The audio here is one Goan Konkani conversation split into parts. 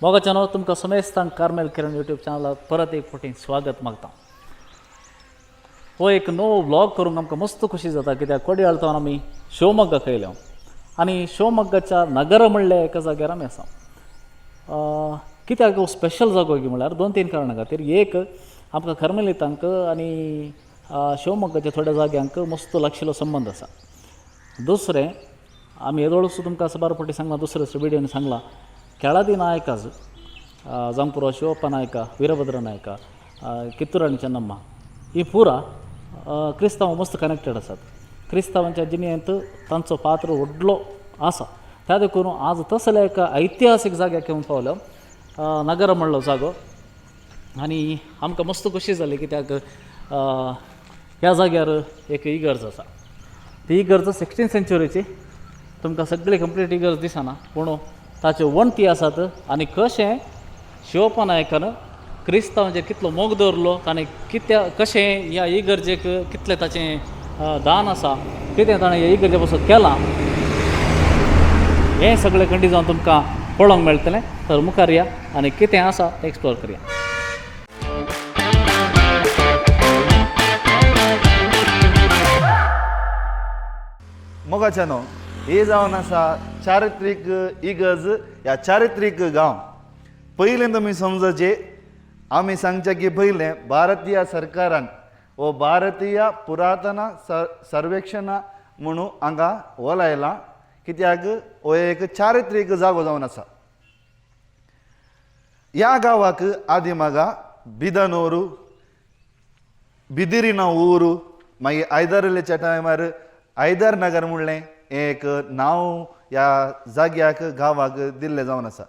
मोगाच्यानो तुमकां समेस्तांक कार्मेल किरण यूट्यूब चॅनलार परत एक फावटी स्वागत मागता. हो एक नवो व्लॉग करूंक आमकां मस्त खुशी जाता कित्याक कोडयाळ तावन आमी शिवमोग्गाक येयल्या आनी शिवमोग्गाच्या नगर म्हणल्या एका जाग्यार आमी आसा. कित्याक हो स्पेशल जागो की म्हळ्यार दोन तीन कारणां खातीर. एक, आमकां कर्मेलितांक आनी शिवमोग्गाच्या थोड्या जाग्यांक मस्त लागशिल्लो संबंद आसा. दुसरें, आमी येदोळूच तुमकां साबार फावटी सांगलां, दुसऱ्या व्हिडियोन सांगलां, केळादी नायकाज जावं पुरो शिवप्पा नायका, वीरभद्र नायका, कित्तूर चन्नम्मा ही पुरा क्रिस्तांव मस्त कनेक्टेड आसात. क्रिस्तांवांच्या जिणेंत तांचो पात्र व्हडलो आसा. त्या देखून आज तसल्या एका ऐतिहासीक जाग्याक येवन पावलो, नगर म्हणलो जागो, आनी आमकां मस्त खोशी जाली कित्याक ह्या जाग्यार एक इगर्ज आसा. ती इगर्ज 16th सेंच्युरीची. तुमकां सगळी कंप्लीट इगर्ज दिसना पूण ताच्यो वण्टी आसात आनी कशें शिवप्पा नायकान क्रिस्तांवाचेर कितलो मोग दवरलो, ताणें कित्या कशें ह्या इगर्जेक कितलें ताचें दान आसा, कितें ताणें ह्या इगर्जे पासून केलां, हें सगळें खंडी जावन तुमकां पळोवंक मेळटलें. तर मुखार या आनी कितें आसा तें एक्सप्लोर करया. मोगाच्यानो, हे जावन आसा चारित्रीक इगर्ज ह्या चारित्रीक गांव. पयलें तुमी समजचे, आमी सांगचें की पयलें भारतीय सरकारान हो भारतीय पुरातन सर्वेक्षणा म्हणून हांगा वलायला कित्याक हो एक चारित्रीक जागो जावन आसा. ह्या गांवाक आदी मागा बिदनोरू, बिदिरिना ऊरू, मागीर आयदरलेच्या टायमार आयदर नगर म्हणलें एक नांव ह्या जाग्याक गांवाक दिल्लें जावन आसा.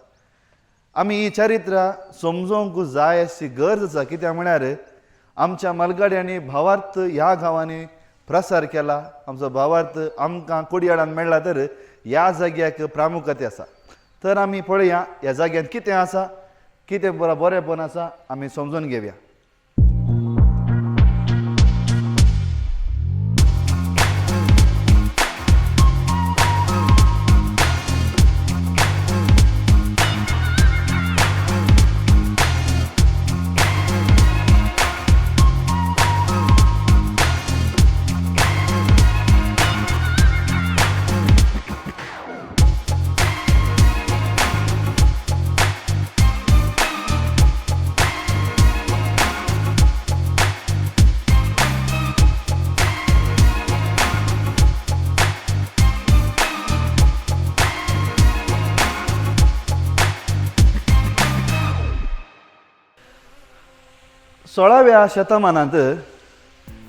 आमी ही चरित्रां समजोवंक जाय अशी गरज आसा कित्याक म्हळ्यार आमच्या मलगाड्यांनी भावार्थ ह्या गांवांनी प्रसार केला. आमचो भावार्थ आमकां कोडयाळान मेळ्ळा तर ह्या जाग्याक प्रामुख्यते आसा. तर आमी पळया ह्या जाग्यांत कितें आसा, कितें बरेंपण आसा, आमी समजून घेवया. सोळाव्या शतमानांत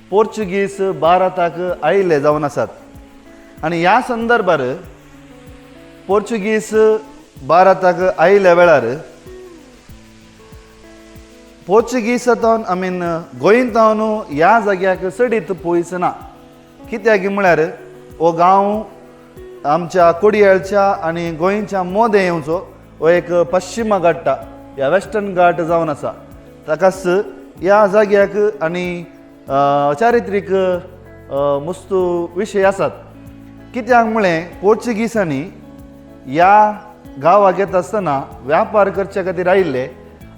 पोर्चुगीज भारताक आयिल्ले जावन आसात आनी ह्या संदर्भार पोर्चुगीज भारताक आयिल्ल्या वेळार पोर्चुगीजांतून I mean गोंयतावन ह्या जाग्याक चडीत पयस ना. कित्याक म्हळ्यार हो गांव आमच्या कोडयाळच्या आनी गोंयच्या मोदें येवचो हो एक पश्चिम घाटा ह्या वेस्टर्न घाट जावन आसा. ताकाच ह्या जाग्याक आनी चारित्रीक मुस्तू विशय आसात. कित्याक म्हळें पोर्चुगीजांनी ह्या गांवाक येता आसतना व्यापार करचे खातीर आयिल्ले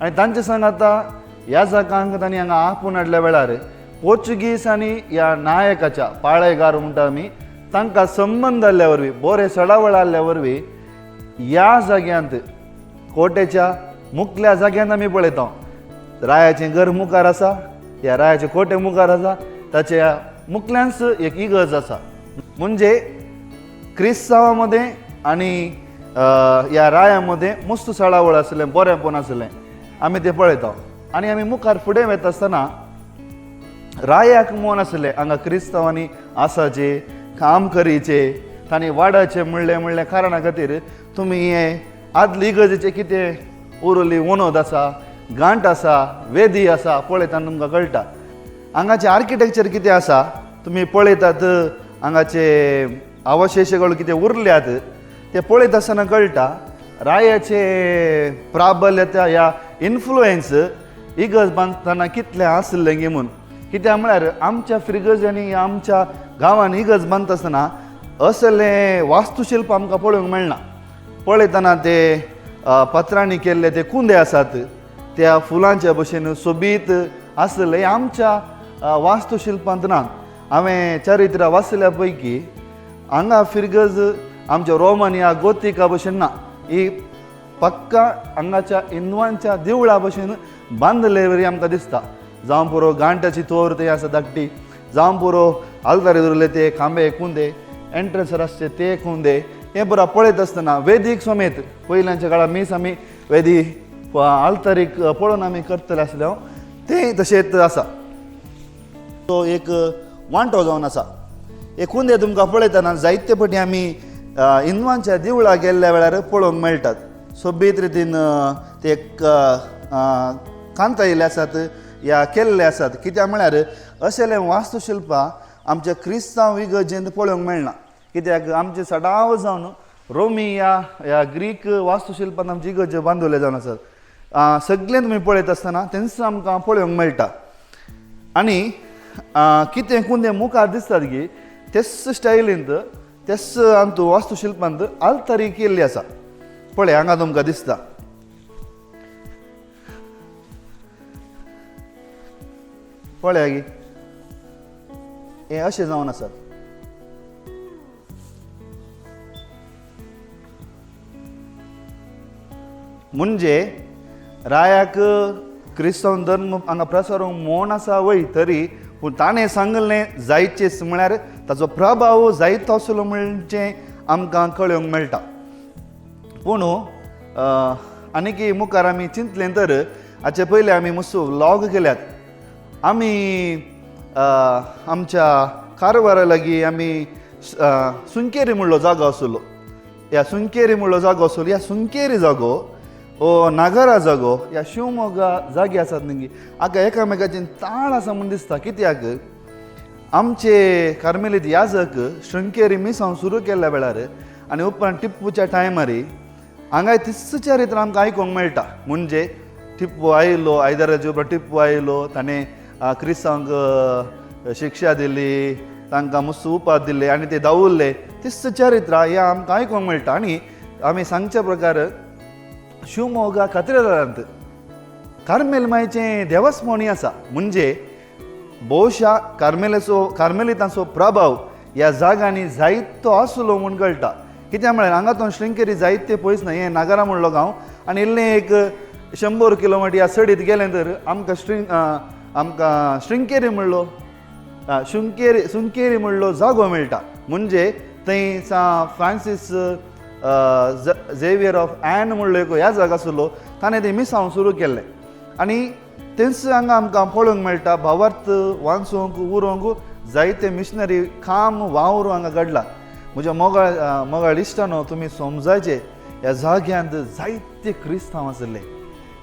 आनी तांचे सांगाता ह्या जागांक तांणी हांगा आपोवन हाडल्या वेळार पोर्चुगीज आनी ह्या नायकाच्या पाळेगार म्हणटा आमी तांकां संबंद आसल्या वरवीं बरें सडावळ आसल्या वरवीं ह्या जाग्यांत कोटेच्या मुखल्या जाग्यांत आमी पळयता रायाचें घर मुखार आसा, ह्या रायाचें कोटे मुखार आसा, ताच्या मुखल्यानच एक इगर्ज आसा. म्हणजे क्रिस्तांवा मदें आनी ह्या राया मदें मस्त सळावळ आसलें, बरेंपण आसलें, आमी तें पळयता. आनी आमी मुखार फुडें वता आसतना रायाक मन आसलें हांगा क्रिस्तांवांनी आसाचें काम करीचें, तांणी वाडाचें म्हणलें म्हणलें कारणा खातीर तुमी हें आदली इगर्जेचें कितें उरली वनोद आसा, गांठ आसा, वेदी आसा, पळयतना तुमकां कळटा. हांगाचें आर्किटेक्चर कितें आसा तुमी पळयतात, हांगाचे अवशेशಗಳು कितें उरल्यात ते पळयता आसतना कळटा. रायाचे प्राबल्य ह्या इन्फ्लुएन्स इगर्ज बांदतना कितलें आसलें गी म्हूण. कित्याक म्हळ्यार आमच्या फिरगर्जांनी आमच्या गांवांनी इगर्ज बांदता आसतना असलें वास्तुशिल्प आमकां पळोवंक मेळना. पळयतना ते पत्रांनी केल्ले ते कुंदे आसात त्या फुलांच्या भशेन सोबीत आसले आमच्या वास्तुशिल्पांत ना. हांवें चरित्र वाचल्या पैकी हांगा फिरगज आमच्या रोमन या गोतिका भशेन ना, ही पक्का हांगाच्या हिंदवांच्या देवळा भशेन बांदले वरी आमकां दिसता. जावं पुरो गांट्याची तोर ते आसा धाकटी, जावं पुरो आल्तारी दवरले ते खांबे कुंदे, एंट्रन्सर आसचे ते कुंदे, हे बरो पळयत आसतना वेदीक समेत पयल्यांच्या काळार मीस आमी वेदी आल्तारीक पळोवन आमी करतले आसले तें तशेंच आसा. तो एक वांटो जावन आसा. हे कुंदे तुमकां पळयतना जायते पटी आमी हिंदवांच्या देवळां गेल्ल्या वेळार पळोवंक मेळटात. सोबीत रितीन ते कांतायिल्ले आसात या केल्ले आसात. कित्याक म्हळ्यार अशें वास्तुशिल्पां आमच्या क्रिस्तांव इगर्जेंत पळोवंक मेळना, कित्याक आमचे सदांच जावन रोमी या ह्या ग्रीक वास्तुशिल्पान आमची इगर्ज बांदवले जावन आसात. सगळें तुमी पळयत आसतना तेंच आमकां पळोवंक मेळटा. आनी कितें कुंदे मुखार दिसतात की तेच स्टायलींत तेच आमचो वास्तुशिल्पांत आल्तारी केल्ली आसा. पळय हांगा तुमकां दिसता. पळया की हें अशें जावन आसात. म्हणजे रायाक क्रिस्तांव धर्म हांगा प्रसारूंक मोन आसा वय तरी पूण ताणें सांगलें जायचेच म्हळ्यार ताचो प्रभाव जायतो आसलो म्हणजे आमकां कळोवंक मेळटा. पूण आनीक मुखार आमी चिंतलें तर हाचे पयलीं आमी मस्तू व्लॉग केल्यात. आमी आमच्या कारवारा लागीं आमी सुंकेरी म्हणलो जागो आसलो, ह्या सुंकेरी म्हणलो जागो आसलो. ह्या सुंकेरी जागो ओ नागरा जागो ह्या शिवमोगा जागे आसात न्ही हाका एकामेकाचें ताळ आसा म्हूण दिसता. कित्याक आमचे कार्मेलीत याजक शृंकेरी मिसांव सुरू केल्ल्या वेळार आनी उपरांत टिप्पूच्या टायमार हांगाय तिस चरित्र आमकां आयकूंक मेळटा. म्हणजे टिप्पू आयलो, आयदराचे उपरांत टिप्पू आयलो, ताणें क्रिस्तांवांक शिक्षा दिली, तांकां मस्त उपाद दिले आनी ते दावुल्ले. तिस चरित्र हें आमकां आयकूंक मेळटा. आनी आमी सांगच्या प्रकार शिवमोगा कात्रेदारांत कार्मेल मायचें देवस्पणी आसा. म्हणजे भोवशा कार्मेलाचो कार्मेलितांचो प्रभाव ह्या जाग्यांनी जायतो आसलो म्हूण कळटा. कित्याक म्हळ्यार हांगा तो शृंगेरी जायते पयस ना, हें नागरा म्हणलो गांव आनी इल्लें एक 100 किलोमिटर ह्या सडीत गेलें तर आमकां आमकां शृंगेरी म्हणलो सुंकेरी म्हणलो जागो मेळटा. म्हणजे थंय सा फ्रांसीस झेवियर ऑफ एन म्हणलो एक ह्या जागा आसलो, ताणें तें मिसांव सुरू केल्लें आनी तेंच हांगा आमकां पळोवंक मेळटा. भावार्थ वाचूंक उरोवंक जायते मिशनरी काम वावर हांगा घडला. म्हज्या मोगाळ मोगाळ इश्टानो, तुमी समजायचे ह्या जाग्यांत जायते क्रिस्तांव आशिल्ले.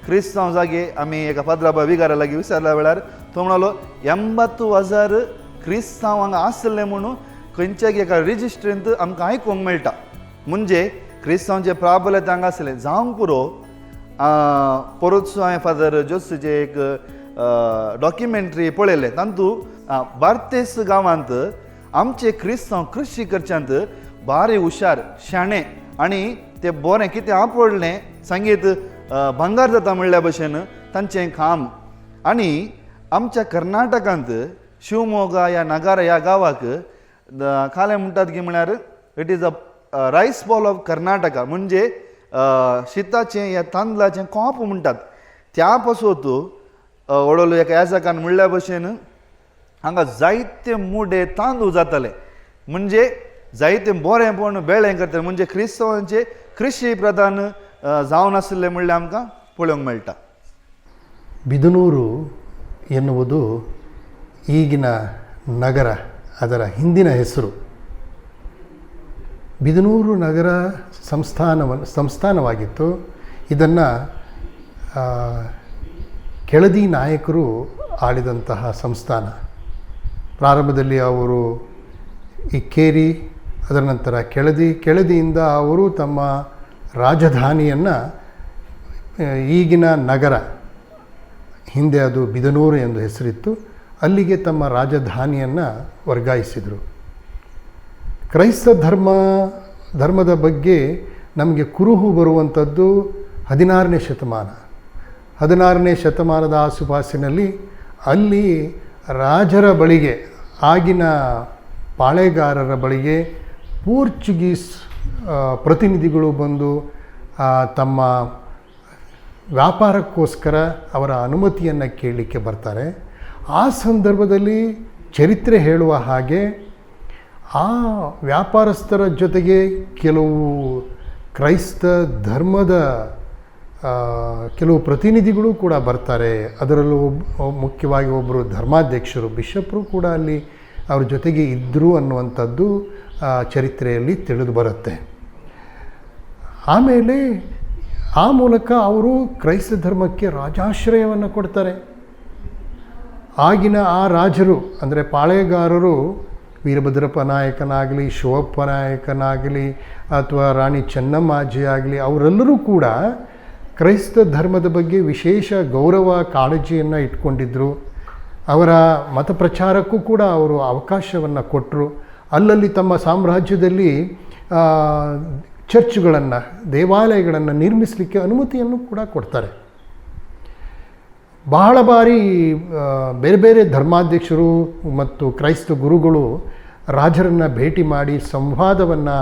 क्रिस्तांव जागे आमी एका पाद्राबा विगारा लागीं विचारल्या वेळार तो म्हणालो 80,000 क्रिस्तांव हांगा आसले म्हणून खंयच्या एका रजिस्ट्रींत आमकां आयकूंक मेळटा. म्हणजे क्रिस्तांवचें प्राबल्य हांगा आसलें. जावंक पुरो परत हांवें फादर जोसीचें एक डॉक्युमेंट्री पळयलें, तातूंत बार्देस गांवांत आमचे क्रिस्तांव कृशी करच्यांत बारी हुशार शाणे आनी ते बरें कितें आपडलें सांगीत भांगार जाता म्हणल्या भशेन तांचें काम. आनी आमच्या कर्नाटकांत शिवमोगा ह्या नागारा ह्या गांवाक खालें म्हणटात की म्हळ्यार it is a rice ball of Karnataka, म्हणजे शिताचें या तांदळाचें कोप म्हणटात. त्या पासत व्हडलो एका याजकान म्हणल्या भशेन हांगा जायते मुडे तांदूळ जाताले, म्हणजे जायते बरेंपण बेळें करताले. म्हणजे क्रिस्तांवांचे कृशी प्रधान जावन आशिल्लें म्हणल्यार आमकां पळोवंक मेळटा. ಬಿದನೂರು ಎನ್ನುವುದು ಈಗಿನ ನಗರ, ಅದರ ಹಿಂದಿನ ಹೆಸರು. ಬಿದನೂರು ನಗರ ಸಂಸ್ಥಾನವಾಗಿತ್ತು. ಇದನ್ನು ಕೆಳದಿ ನಾಯಕರು ಆಳಿದಂತಹ ಸಂಸ್ಥಾನ. ಪ್ರಾರಂಭದಲ್ಲಿ ಅವರು ಇಕ್ಕೇರಿ, ಅದರ ನಂತರ ಕೆಳದಿ, ಕೆಳದಿಯಿಂದ ಅವರು ತಮ್ಮ ರಾಜಧಾನಿಯನ್ನು ಈಗಿನ ನಗರ, ಹಿಂದೆ ಅದು ಬಿದನೂರು ಎಂದು ಹೆಸರಿತ್ತು, ಅಲ್ಲಿಗೆ ತಮ್ಮ ರಾಜಧಾನಿಯನ್ನು ವರ್ಗಾಯಿಸಿದರು. ಕ್ರೈಸ್ತ ಧರ್ಮದ ಬಗ್ಗೆ ನಮಗೆ ಕುರುಹು ಬರುವಂಥದ್ದು 16ನೇ ಶತಮಾನ. 16ನೇ ಶತಮಾನದ ಆಸುಪಾಸಿನಲ್ಲಿ ಅಲ್ಲಿ ರಾಜರ ಬಳಿಗೆ, ಆಗಿನ ಪಾಳೆಗಾರರ ಬಳಿಗೆ ಪೋರ್ಚುಗೀಸ್ ಪ್ರತಿನಿಧಿಗಳು ಬಂದು ತಮ್ಮ ವ್ಯಾಪಾರಕ್ಕೋಸ್ಕರ ಅವರ ಅನುಮತಿಯನ್ನು ಕೇಳಲಿಕ್ಕೆ ಬರ್ತಾರೆ. ಆ ಸಂದರ್ಭದಲ್ಲಿ ಚರಿತ್ರೆ ಹೇಳುವ ಹಾಗೆ ಆ ವ್ಯಾಪಾರಸ್ಥರ ಜೊತೆಗೆ ಕೆಲವು ಕ್ರೈಸ್ತ ಧರ್ಮದ ಕೆಲವು ಪ್ರತಿನಿಧಿಗಳು ಕೂಡ ಬರ್ತಾರೆ. ಅದರಲ್ಲೂ ಮುಖ್ಯವಾಗಿ ಒಬ್ಬರು ಧರ್ಮಾಧ್ಯಕ್ಷರು, ಬಿಷಪ್ರು ಕೂಡ ಅಲ್ಲಿ ಅವ್ರ ಜೊತೆಗೆ ಇದ್ದರು ಅನ್ನುವಂಥದ್ದು ಚರಿತ್ರೆಯಲ್ಲಿ ತಿಳಿದು ಬರುತ್ತೆ. ಆಮೇಲೆ ಆ ಮೂಲಕ ಅವರು ಕ್ರೈಸ್ತ ಧರ್ಮಕ್ಕೆ ರಾಜಾಶ್ರಯವನ್ನು ಕೊಡ್ತಾರೆ. ಆಗಿನ ಆ ರಾಜರು ಅಂದರೆ ಪಾಳೆಗಾರರು, ವೀರಭದ್ರಪ್ಪ ನಾಯಕನಾಗಲಿ, ಶಿವಪ್ಪ ನಾಯಕನಾಗಲಿ, ಅಥವಾ ರಾಣಿ ಚೆನ್ನಮ್ಮಾಜಿ ಆಗಲಿ, ಅವರೆಲ್ಲರೂ ಕೂಡ ಕ್ರೈಸ್ತ ಧರ್ಮದ ಬಗ್ಗೆ ವಿಶೇಷ ಗೌರವ, ಕಾಳಜಿಯನ್ನು ಇಟ್ಕೊಂಡಿದ್ದರು. ಅವರ ಮತ ಪ್ರಚಾರಕ್ಕೂ ಕೂಡ ಅವರು ಅವಕಾಶವನ್ನು ಕೊಟ್ಟರು. ಅಲ್ಲಲ್ಲಿ ತಮ್ಮ ಸಾಮ್ರಾಜ್ಯದಲ್ಲಿ ಚರ್ಚ್ಗಳನ್ನು, ದೇವಾಲಯಗಳನ್ನು ನಿರ್ಮಿಸಲಿಕ್ಕೆ ಅನುಮತಿಯನ್ನು ಕೂಡ ಕೊಡ್ತಾರೆ. ಬಹಳ ಬಾರಿ ಬೇರೆ ಬೇರೆ ಧರ್ಮಾಧ್ಯಕ್ಷರು ಮತ್ತು ಕ್ರೈಸ್ತ ಗುರುಗಳು ರಾಜರನ್ನು ಭೇಟಿ ಮಾಡಿ ಸಂವಾದವನ್ನು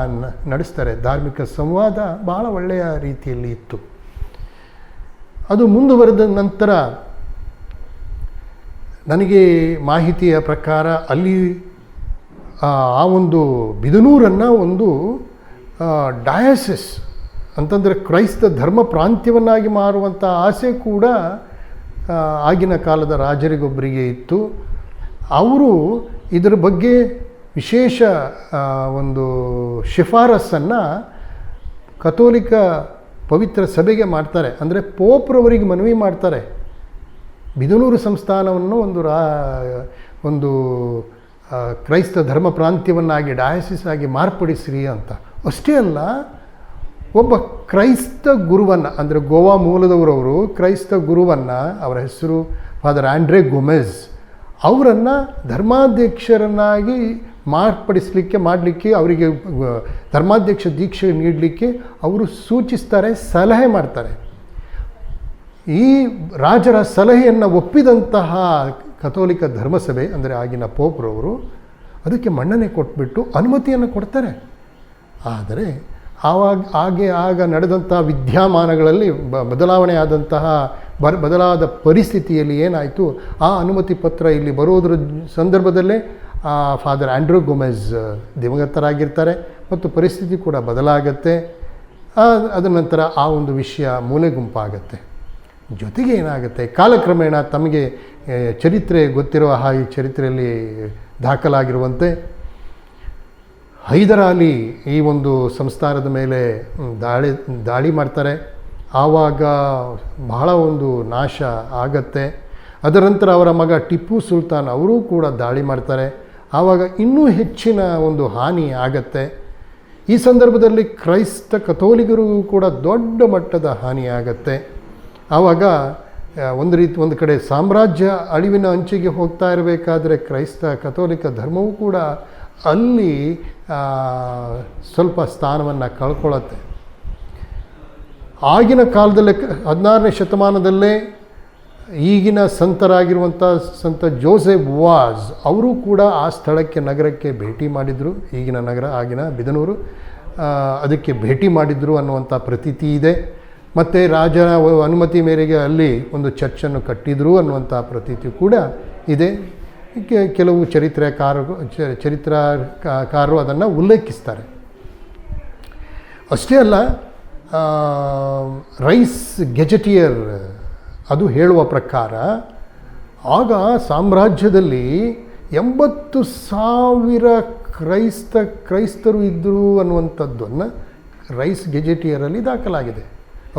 ನಡೆಸ್ತಾರೆ. ಧಾರ್ಮಿಕ ಸಂವಾದ ಬಹಳ ಒಳ್ಳೆಯ ರೀತಿಯಲ್ಲಿ ಇತ್ತು. ಅದು ಮುಂದುವರೆದ ನಂತರ ನನಗೆ ಮಾಹಿತಿಯ ಪ್ರಕಾರ ಅಲ್ಲಿ ಆ ಒಂದು ಬಿದನೂರನ್ನು ಒಂದು ಡಯಾಸಿಸ್ ಅಂತಂದರೆ ಕ್ರೈಸ್ತ ಧರ್ಮ ಪ್ರಾಂತ್ಯವನ್ನಾಗಿ ಮಾರುವಂಥ ಆಸೆ ಕೂಡ ಆಗಿನ ಕಾಲದ ರಾಜರಿಗೊಬ್ಬರಿಗೆ ಇತ್ತು. ಅವರು ಇದರ ಬಗ್ಗೆ ವಿಶೇಷ ಒಂದು ಶಿಫಾರಸನ್ನು ಕಥೋಲಿಕ ಪವಿತ್ರ ಸಭೆಗೆ ಮಾಡ್ತಾರೆ. ಅಂದರೆ ಪೋಪ್ರವರಿಗೆ ಮನವಿ ಮಾಡ್ತಾರೆ, ಬಿದನೂರು ಸಂಸ್ಥಾನವನ್ನು ಒಂದು ಕ್ರೈಸ್ತ ಧರ್ಮ ಪ್ರಾಂತ್ಯವನ್ನಾಗಿ, ಡಯಾಸಿಸ್ ಆಗಿ ಮಾರ್ಪಡಿಸ್ರಿ ಅಂತ. ಅಷ್ಟೇ ಅಲ್ಲ, ಒಬ್ಬ ಕ್ರೈಸ್ತ ಗುರುವನ್ನು, ಅಂದರೆ ಗೋವಾ ಮೂಲದವರವರು, ಕ್ರೈಸ್ತ ಗುರುವನ್ನು, ಅವರ ಹೆಸರು ಫಾದರ್ ಆಂಡ್ರೆ ಗೊಮೆಜ್, ಅವರನ್ನು ಧರ್ಮಾಧ್ಯಕ್ಷರನ್ನಾಗಿ ಮಾರ್ಪಡಿಸಲಿಕ್ಕೆ ಮಾಡಲಿಕ್ಕೆ, ಅವರಿಗೆ ಧರ್ಮಾಧ್ಯಕ್ಷ ದೀಕ್ಷೆ ನೀಡಲಿಕ್ಕೆ ಅವರು ಸೂಚಿಸ್ತಾರೆ, ಸಲಹೆ ಮಾಡ್ತಾರೆ. ಈ ರಾಜರ ಸಲಹೆಯನ್ನು ಒಪ್ಪಿದಂತಹ ಕಥೋಲಿಕ ಧರ್ಮಸಭೆ, ಅಂದರೆ ಆಗಿನ ಪೋಪ್ರವರು, ಅದಕ್ಕೆ ಮನ್ನಣೆ ಕೊಟ್ಬಿಟ್ಟು ಅನುಮತಿಯನ್ನು ಕೊಡ್ತಾರೆ. ಆದರೆ ಆವಾಗ ಹಾಗೆ ಆಗ ನಡೆದಂಥ ವಿದ್ಯಮಾನಗಳಲ್ಲಿ ಬದಲಾವಣೆ ಆದಂತಹ ಬದಲಾದ ಪರಿಸ್ಥಿತಿಯಲ್ಲಿ ಏನಾಯಿತು, ಆ ಅನುಮತಿ ಪತ್ರ ಇಲ್ಲಿ ಬರೋದ್ರ ಸಂದರ್ಭದಲ್ಲೇ ಆ ಫಾದರ್ ಆಂಡ್ರೂ ಗೊಮೆಜ್ ದಿವಂಗತರಾಗಿರ್ತಾರೆ ಮತ್ತು ಪರಿಸ್ಥಿತಿ ಕೂಡ ಬದಲಾಗತ್ತೆ. ಅದರ ನಂತರ ಆ ಒಂದು ವಿಷಯ ಮೂಲೆ ಗುಂಪಾಗತ್ತೆ. ಜೊತೆಗೆ ಏನಾಗುತ್ತೆ, ಕಾಲಕ್ರಮೇಣ ತಮಗೆ ಚರಿತ್ರೆ ಗೊತ್ತಿರುವ ಹಾಗೆ, ಚರಿತ್ರೆಯಲ್ಲಿ ದಾಖಲಾಗಿರುವಂತೆ ಹೈದರಾಲಿ ಈ ಒಂದು ಸಂಸ್ಥಾನದ ಮೇಲೆ ದಾಳಿ ದಾಳಿ ಮಾಡ್ತಾರೆ. ಆವಾಗ ಬಹಳ ಒಂದು ನಾಶ ಆಗತ್ತೆ. ಅದರ ನಂತರ ಅವರ ಮಗ ಟಿಪ್ಪು ಸುಲ್ತಾನ್ ಅವರೂ ಕೂಡ ದಾಳಿ ಮಾಡ್ತಾರೆ. ಆವಾಗ ಇನ್ನೂ ಹೆಚ್ಚಿನ ಒಂದು ಹಾನಿ ಆಗತ್ತೆ. ಈ ಸಂದರ್ಭದಲ್ಲಿ ಕ್ರೈಸ್ತ ಕಥೋಲಿಕರಿಗೂ ಕೂಡ ದೊಡ್ಡ ಮಟ್ಟದ ಹಾನಿ ಆಗತ್ತೆ. ಆವಾಗ ಒಂದು ರೀತಿ ಒಂದು ಕಡೆ ಸಾಮ್ರಾಜ್ಯ ಅಳಿವಿನ ಅಂಚಿಗೆ ಹೋಗ್ತಾ ಇರಬೇಕಾದ್ರೆ ಕ್ರೈಸ್ತ ಕಥೋಲಿಕ ಧರ್ಮವೂ ಕೂಡ ಅಲ್ಲಿ ಸ್ವಲ್ಪ ಸ್ಥಾನವನ್ನು ಕಳ್ಕೊಳ್ಳುತ್ತೆ. ಆಗಿನ ಕಾಲದಲ್ಲೇ 16ನೇ ಶತಮಾನದಲ್ಲೇ ಈಗಿನ ಸಂತರಾಗಿರುವಂಥ ಸಂತ ಜೋಸೆಫ್ ವಾಜ್ ಅವರು ಕೂಡ ಆ ಸ್ಥಳಕ್ಕೆ, ನಗರಕ್ಕೆ ಭೇಟಿ ಮಾಡಿದರು. ಈಗಿನ ನಗರ, ಆಗಿನ ಬಿದನೂರು, ಅದಕ್ಕೆ ಭೇಟಿ ಮಾಡಿದರು ಅನ್ನುವಂಥ ಪ್ರತೀತಿ ಇದೆ. ಮತ್ತು ರಾಜನ ಅನುಮತಿ ಮೇರೆಗೆ ಅಲ್ಲಿ ಒಂದು ಚರ್ಚನ್ನು ಕಟ್ಟಿದರು ಅನ್ನುವಂಥ ಪ್ರತೀತಿ ಕೂಡ ಇದೆ. ಕೆಲವು ಚರಿತ್ರೆಕಾರರು ಅದನ್ನು ಉಲ್ಲೇಖಿಸ್ತಾರೆ. ಅಷ್ಟೇ ಅಲ್ಲ, ರೈಸ್ ಗೆಜೆಟಿಯರ್ ಅದು ಹೇಳುವ ಪ್ರಕಾರ ಆಗ ಸಾಮ್ರಾಜ್ಯದಲ್ಲಿ 80,000 ಕ್ರೈಸ್ತರು ಇದ್ದರು ಅನ್ನುವಂಥದ್ದನ್ನು ರೈಸ್ ಗೆಜೆಟಿಯರಲ್ಲಿ ದಾಖಲಾಗಿದೆ.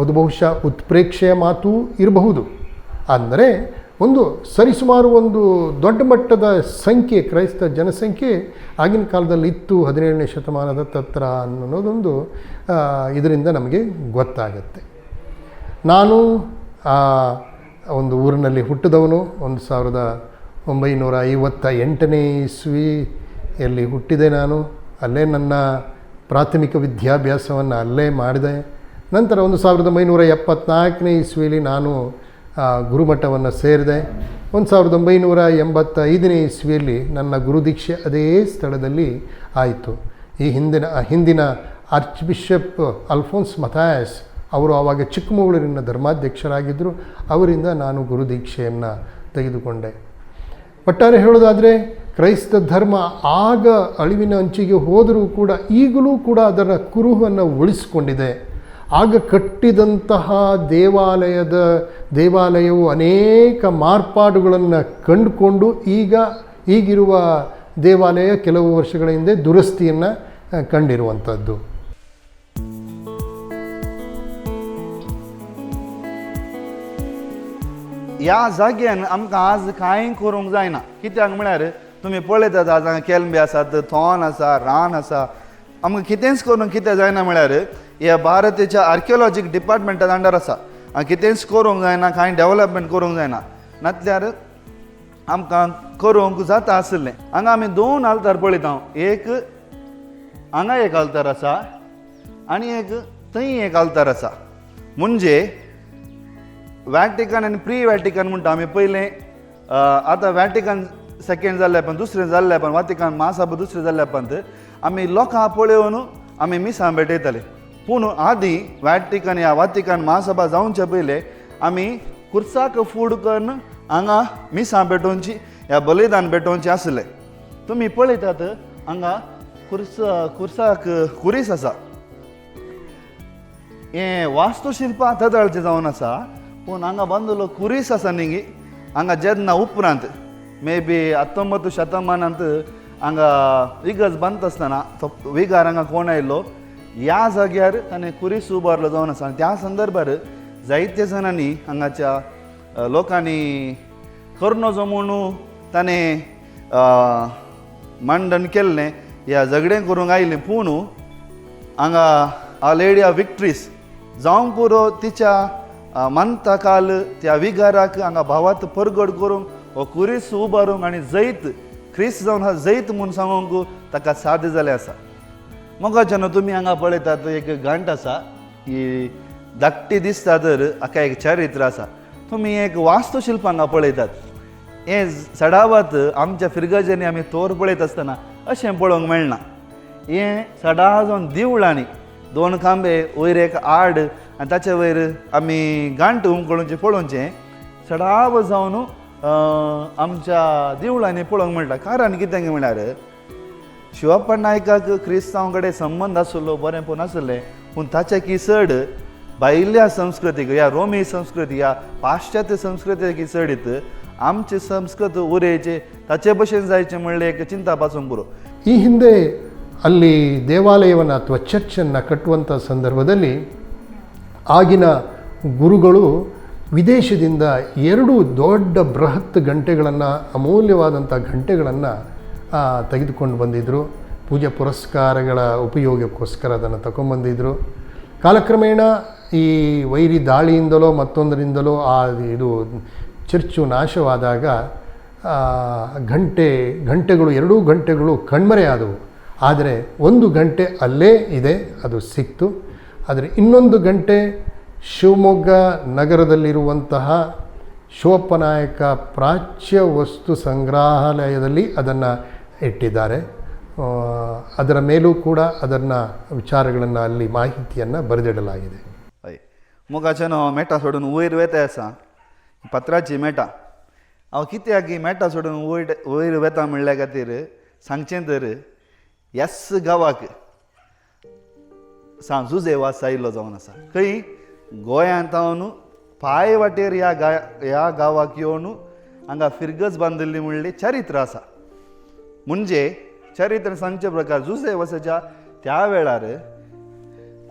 ಅದು ಬಹುಶಃ ಉತ್ಪ್ರೇಕ್ಷೆಯ ಮಾತು ಇರಬಹುದು. ಅಂದರೆ ಒಂದು ಸರಿಸುಮಾರು ಒಂದು ದೊಡ್ಡ ಮಟ್ಟದ ಸಂಖ್ಯೆ, ಕ್ರೈಸ್ತ ಜನಸಂಖ್ಯೆ ಆಗಿನ ಕಾಲದಲ್ಲಿ ಇತ್ತು, 17ನೇ ಶತಮಾನದ ತತ್ರ ಅನ್ನೋದೊಂದು ಇದರಿಂದ ನಮಗೆ ಗೊತ್ತಾಗತ್ತೆ. ನಾನು ಆ ಒಂದು ಊರಿನಲ್ಲಿ ಹುಟ್ಟಿದವನು. 1958ನೇ ಇಸ್ವಿಯಲ್ಲಿ ಹುಟ್ಟಿದೆ ನಾನು. ಅಲ್ಲೇ ನನ್ನ ಪ್ರಾಥಮಿಕ ವಿದ್ಯಾಭ್ಯಾಸವನ್ನು ಅಲ್ಲೇ ಮಾಡಿದೆ. ನಂತರ 1974ನೇ ಇಸ್ವಿಯಲ್ಲಿ ನಾನು ಗುರುಮಠವನ್ನು ಸೇರಿದೆ. 1985ನೇ ಇಸ್ವಿಯಲ್ಲಿ ನನ್ನ ಗುರುದೀಕ್ಷೆ ಅದೇ ಸ್ಥಳದಲ್ಲಿ ಆಯಿತು. ಈ ಹಿಂದಿನ ಹಿಂದಿನ ಆರ್ಚ್ ಬಿಷಪ್ ಅಲ್ಫೋನ್ಸ್ ಮಥಾಯಸ್ ಅವರು ಆವಾಗ ಚಿಕ್ಕಮಗಳೂರಿನ ಧರ್ಮಾಧ್ಯಕ್ಷರಾಗಿದ್ದರು. ಅವರಿಂದ ನಾನು ಗುರುದೀಕ್ಷೆಯನ್ನು ತೆಗೆದುಕೊಂಡೆ. ಒಟ್ಟಾರೆ ಹೇಳೋದಾದರೆ ಕ್ರೈಸ್ತ ಧರ್ಮ ಆಗ ಅಳಿವಿನ ಅಂಚಿಗೆ ಹೋದರೂ ಕೂಡ ಈಗಲೂ ಕೂಡ ಅದರ ಕುರುಹನ್ನು ಉಳಿಸಿಕೊಂಡಿದೆ. ಆಗ ಕಟ್ಟಿದಂತಹ ದೇವಾಲಯವು ಅನೇಕ ಮಾರ್ಪಾಡುಗಳನ್ನು ಕಂಡುಕೊಂಡು ಈಗಿರುವ ದೇವಾಲಯ ಕೆಲವು ವರ್ಷಗಳ ಹಿಂದೆ ದುರಸ್ತಿಯನ್ನು ಕಂಡಿರುವಂಥದ್ದು. ह्या जाग्यान आमकां आज कांय करूंक जायना. कित्याक म्हळ्यार तुमी पळयतात आज हांगा केलंबे आसात, थोन आसा, रान आसा. आमकां कितेंच करूंक कितें जायना म्हळ्यार ह्या भारताच्या आर्कियोलॉजीक डिपार्टमेंटा अंडर आसा. हांगा कितेंच करूंक जायना, कांय डेवलपमेंट करूंक जायना, नातल्यार आमकां करूंक जाता आशिल्लें. हांगा आमी दोन आल्तार पळयता, एक हांगा एक आल्तार आसा आनी एक थंय एक आल्तार आसा. म्हणजे वॅटिकन आनी प्री वॅटिकन म्हणटा आमी पयलें. आतां वॅटिकन सेकेंड जाल्ल्या पण दुसरें जाल्ल्या पण वातिकन महासभा दुसरें जाल्ल्या पण आमी लोकां पळोवन आमी मिसां भेटयताले. पूण आदीं वॅटिकन ह्या वातिकन महासभा जावचे पयलें आमी कुर्साक फूड करून हांगा मिसां भेटोवची ह्या बलिदान भेटोवचें आसलें. तुमी पळयतात हांगा कुर्साक कुरीस आसा. हें वास्तुशिल्प आतां जावन आसा, पूण हांगा बांदिल्लो कुरीस आसा न्ही. हांगा जेन्ना उपरांत मे बी 19 शतमानांत हांगा इगर्ज बांदता आसतना तो विगार हांगा कोण आयलो ह्या जाग्यार ताणें कुरीस उबारलो जावन आसा. आनी त्या संदर्भार जायते जाणांनी हांगाच्या लोकांनी करनो म्हूण ताणें मांडण केल्लें ह्या झगडें करूंक आयलें. पूण हांगा आ लेडी ऑफ विक्ट्रीस जावंक पुरो तिच्या मानता काल त्या विगाराक हांगा भावात परगट करूंक हो कुरीस उबारूंक आनी जैत क्रिस्त जावन हा जैत म्हूण सांगूंक ताका साध्य जालें आसा. मोगाच्यान तुमी हांगा पळयतात एक घांट आसा, ही धाकटी दिसता तर हाका एक चरित्र आसा. तुमी एक वास्तुशिल्प हांगा पळयतात. हें सडावत आमच्या फिरगजांनी आमी तोर पळयत आसतना अशें पळोवंक मेळना. हें सडा जावन दिवळांनी दोन खांबे वयर एक आड आनी ताचे वयर आमी घांट उमकळूनचें पळोवचें सडाव जावन आमच्या दिवळांनी पळोवंक मेळटा. कारण कितें म्हळ्यार शिवप्पा नायकाक क्रिस्तांव कडेन संबंद आसलो बरें आसलें, पूण ताचे की चड भायल्या संस्कृतीक ह्या रोमी संस्कृती ह्या पाश्चात्य संस्कृतीक चडीत आमची संस्कृत उरयचे ताचे भशेन जायचें म्हणलें एक चिंता पासून पुरो. ಈ ಹಿಂದೆ ಅಲ್ಲಿ ದೇವಾಲಯವನ್ನು ಅಥವಾ ಚರ್ಚನ್ನು ಕಟ್ಟುವಂಥ ಸಂದರ್ಭದಲ್ಲಿ ಆಗಿನ ಗುರುಗಳು ವಿದೇಶದಿಂದ 2 ದೊಡ್ಡ ಬೃಹತ್ ಗಂಟೆಗಳನ್ನು, ಅಮೂಲ್ಯವಾದಂಥ ಗಂಟೆಗಳನ್ನು ತೆಗೆದುಕೊಂಡು ಬಂದಿದ್ದರು. ಪೂಜೆ ಪುರಸ್ಕಾರಗಳ ಉಪಯೋಗಕ್ಕೋಸ್ಕರ ಅದನ್ನು ತಗೊಂಬಂದಿದ್ದರು. ಕಾಲಕ್ರಮೇಣ ಈ ವೈರಿ ದಾಳಿಯಿಂದಲೋ ಮತ್ತೊಂದರಿಂದಲೋ ಇದು ಚರ್ಚು ನಾಶವಾದಾಗ ಗಂಟೆಗಳು 2 ಗಂಟೆಗಳು ಕಣ್ಮರೆಯಾದವು. ಆದರೆ 1 ಗಂಟೆ ಅಲ್ಲೇ ಇದೆ, ಅದು ಸಿಕ್ತು. ಆದರೆ ಇನ್ನೊಂದು ಗಂಟೆ ಶಿವಮೊಗ್ಗ ನಗರದಲ್ಲಿರುವಂತಹ ಶಿವಪ್ಪನಾಯಕ ಪ್ರಾಚ್ಯ ವಸ್ತು ಸಂಗ್ರಹಾಲಯದಲ್ಲಿ ಅದನ್ನು ಇಟ್ಟಿದ್ದಾರೆ. ಅದರ ಮೇಲೂ ಕೂಡ ಅದನ್ನು ವಿಚಾರಗಳನ್ನು ಅಲ್ಲಿ ಮಾಹಿತಿಯನ್ನು ಬರೆದಿಡಲಾಗಿದೆ. हय मुखाच्यान हांव मेटां सोडून वयर वेता आसा, पत्राची मेटां. हांव कित्याक ही मेटां सोडून वयर वयर वेता म्हणल्या खातीर सांगचें तर ह्याच गांवाक सांत जुझे वास आयिल्लो जावन आसा. खंय गोंयांत हांव पांय वाटेर ह्या गांवाक येवन हांगा फिरगज बांदिल्ली म्हणली चरित्र आसा. म्हणजे चरित्र सांगचे प्रकार जुझे वासाच्या त्या वेळार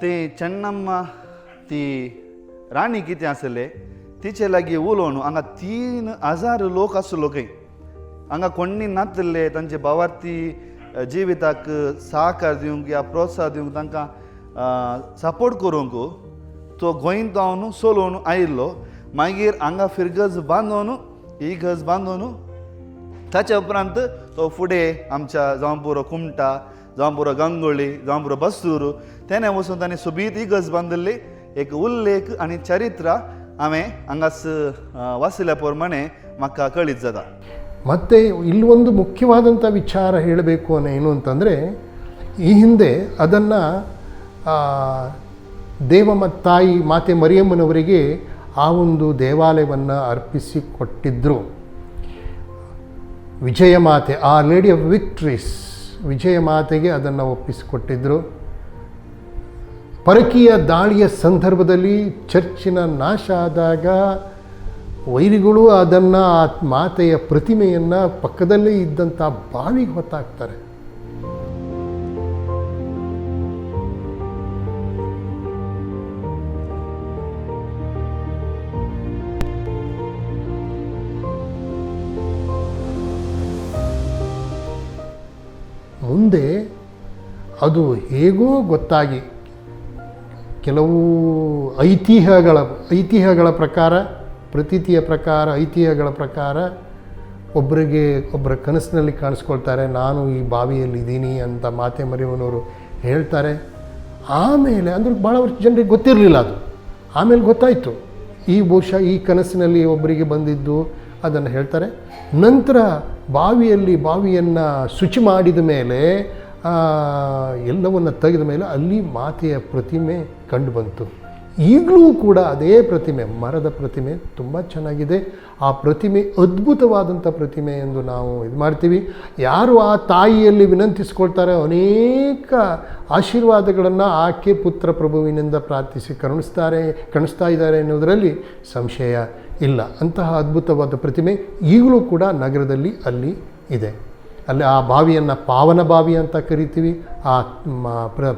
ती चेन्नम्मा ती राणी कितें आसले तिचे लागीं उलोवन हांगा 3000 लोक आसलो खंय. हांगा कोण्णी नातले तांचे भावार्थी जिविताक साहकार दिवंक या प्रोत्साह दिवंक तांकां सपोर्ट करूंक तो गोंयंत जावन सोलोवन आयिल्लो. मागीर हांगा फिरगज बांदून ही गज बांदून ताच्या उपरांत तो फुडें आमच्या जावं पुरो कुमटा, जावं पुरो गंगोळी, जावं पुरो बस्तूर तेणें वचून ताणें सोबीत ही गज बांदिल्ली. एक उल्लेख आनी चरित्र हांवें हांगास वाचिल्ल्या प्रमाणे म्हाका कळीत जाता. ಮತ್ತು ಇಲ್ಲೊಂದು ಮುಖ್ಯವಾದಂಥ ವಿಚಾರ ಹೇಳಬೇಕು ಅನ್ನೋ ಏನು ಅಂತಂದರೆ, ಈ ಹಿಂದೆ ಅದನ್ನು ದೇವಮ್ಮ ತಾಯಿ ಮಾತೆ ಮರಿಯಮ್ಮನವರಿಗೆ ಆ ಒಂದು ದೇವಾಲಯವನ್ನು ಅರ್ಪಿಸಿಕೊಟ್ಟಿದ್ದರು. ವಿಜಯ ಮಾತೆ, ಆ ಲೇಡಿ ಆಫ್ ವಿಕ್ಟ್ರೀಸ್ ವಿಜಯ ಮಾತೆಗೆ ಅದನ್ನು ಒಪ್ಪಿಸಿಕೊಟ್ಟಿದ್ದರು. ಪರಕೀಯ ದಾಳಿಯ ಸಂದರ್ಭದಲ್ಲಿ ಚರ್ಚಿನ ನಾಶ ಆದಾಗ ವೈರಿಗಳು ಅದನ್ನು, ಆ ಮಾತೆಯ ಪ್ರತಿಮೆಯನ್ನು ಪಕ್ಕದಲ್ಲೇ ಇದ್ದಂಥ ಬಾವಿಗೆ ಹೊತ್ತಾಕ್ತಾರೆ. ಮುಂದೆ ಅದು ಹೇಗೋ ಗೊತ್ತಾಗಿ ಕೆಲವು ಐತಿಹ್ಯಗಳ ಪ್ರಕಾರ, ಪ್ರತೀತಿಯ ಪ್ರಕಾರ, ಐತಿಹ್ಯಗಳ ಪ್ರಕಾರ ಒಬ್ಬರಿಗೆ ಒಬ್ಬರ ಕನಸಿನಲ್ಲಿ ಕಾಣಿಸ್ಕೊಳ್ತಾರೆ, ನಾನು ಈ ಬಾವಿಯಲ್ಲಿದ್ದೀನಿ ಅಂತ ಮಾತೆ ಮರಿಯಮ್ಮನವರು ಹೇಳ್ತಾರೆ. ಆಮೇಲೆ ಅಂದ್ರೆ ಭಾಳ ವರ್ಷ ಜನರಿಗೆ ಗೊತ್ತಿರಲಿಲ್ಲ ಅದು. ಆಮೇಲೆ ಗೊತ್ತಾಯಿತು, ಈ ಬಹುಶಃ ಈ ಕನಸಿನಲ್ಲಿ ಒಬ್ಬರಿಗೆ ಬಂದಿದ್ದು ಅದನ್ನು ಹೇಳ್ತಾರೆ. ನಂತರ ಬಾವಿಯನ್ನು ಶುಚಿ ಮಾಡಿದ ಮೇಲೆ, ಎಲ್ಲವನ್ನು ತೆಗೆದ ಮೇಲೆ ಅಲ್ಲಿ ಮಾತೆಯ ಪ್ರತಿಮೆ ಕಂಡುಬಂತು. ಈಗಲೂ ಕೂಡ ಅದೇ ಪ್ರತಿಮೆ, ಮರದ ಪ್ರತಿಮೆ ತುಂಬ ಚೆನ್ನಾಗಿದೆ. ಆ ಪ್ರತಿಮೆ ಅದ್ಭುತವಾದಂಥ ಪ್ರತಿಮೆ ಎಂದು ನಾವು ಇದು ಮಾಡ್ತೀವಿ. ಯಾರು ಆ ತಾಯಿಯಲ್ಲಿ ವಿನಂತಿಸ್ಕೊಳ್ತಾರೆ ಅನೇಕ ಆಶೀರ್ವಾದಗಳನ್ನು ಆಕೆ ಪುತ್ರ ಪ್ರಭುವಿನಿಂದ ಪ್ರಾರ್ಥಿಸಿ ಕರುಣಿಸ್ತಾ ಇದ್ದಾರೆ ಎನ್ನುವುದರಲ್ಲಿ ಸಂಶಯ ಇಲ್ಲ. ಅಂತಹ ಅದ್ಭುತವಾದ ಪ್ರತಿಮೆ ಈಗಲೂ ಕೂಡ ನಗರದಲ್ಲಿ ಅಲ್ಲಿ ಇದೆ. ಅಲ್ಲಿ ಆ ಬಾವಿಯನ್ನು ಪಾವನ ಬಾವಿ ಅಂತ ಕರಿತೀವಿ. ಆ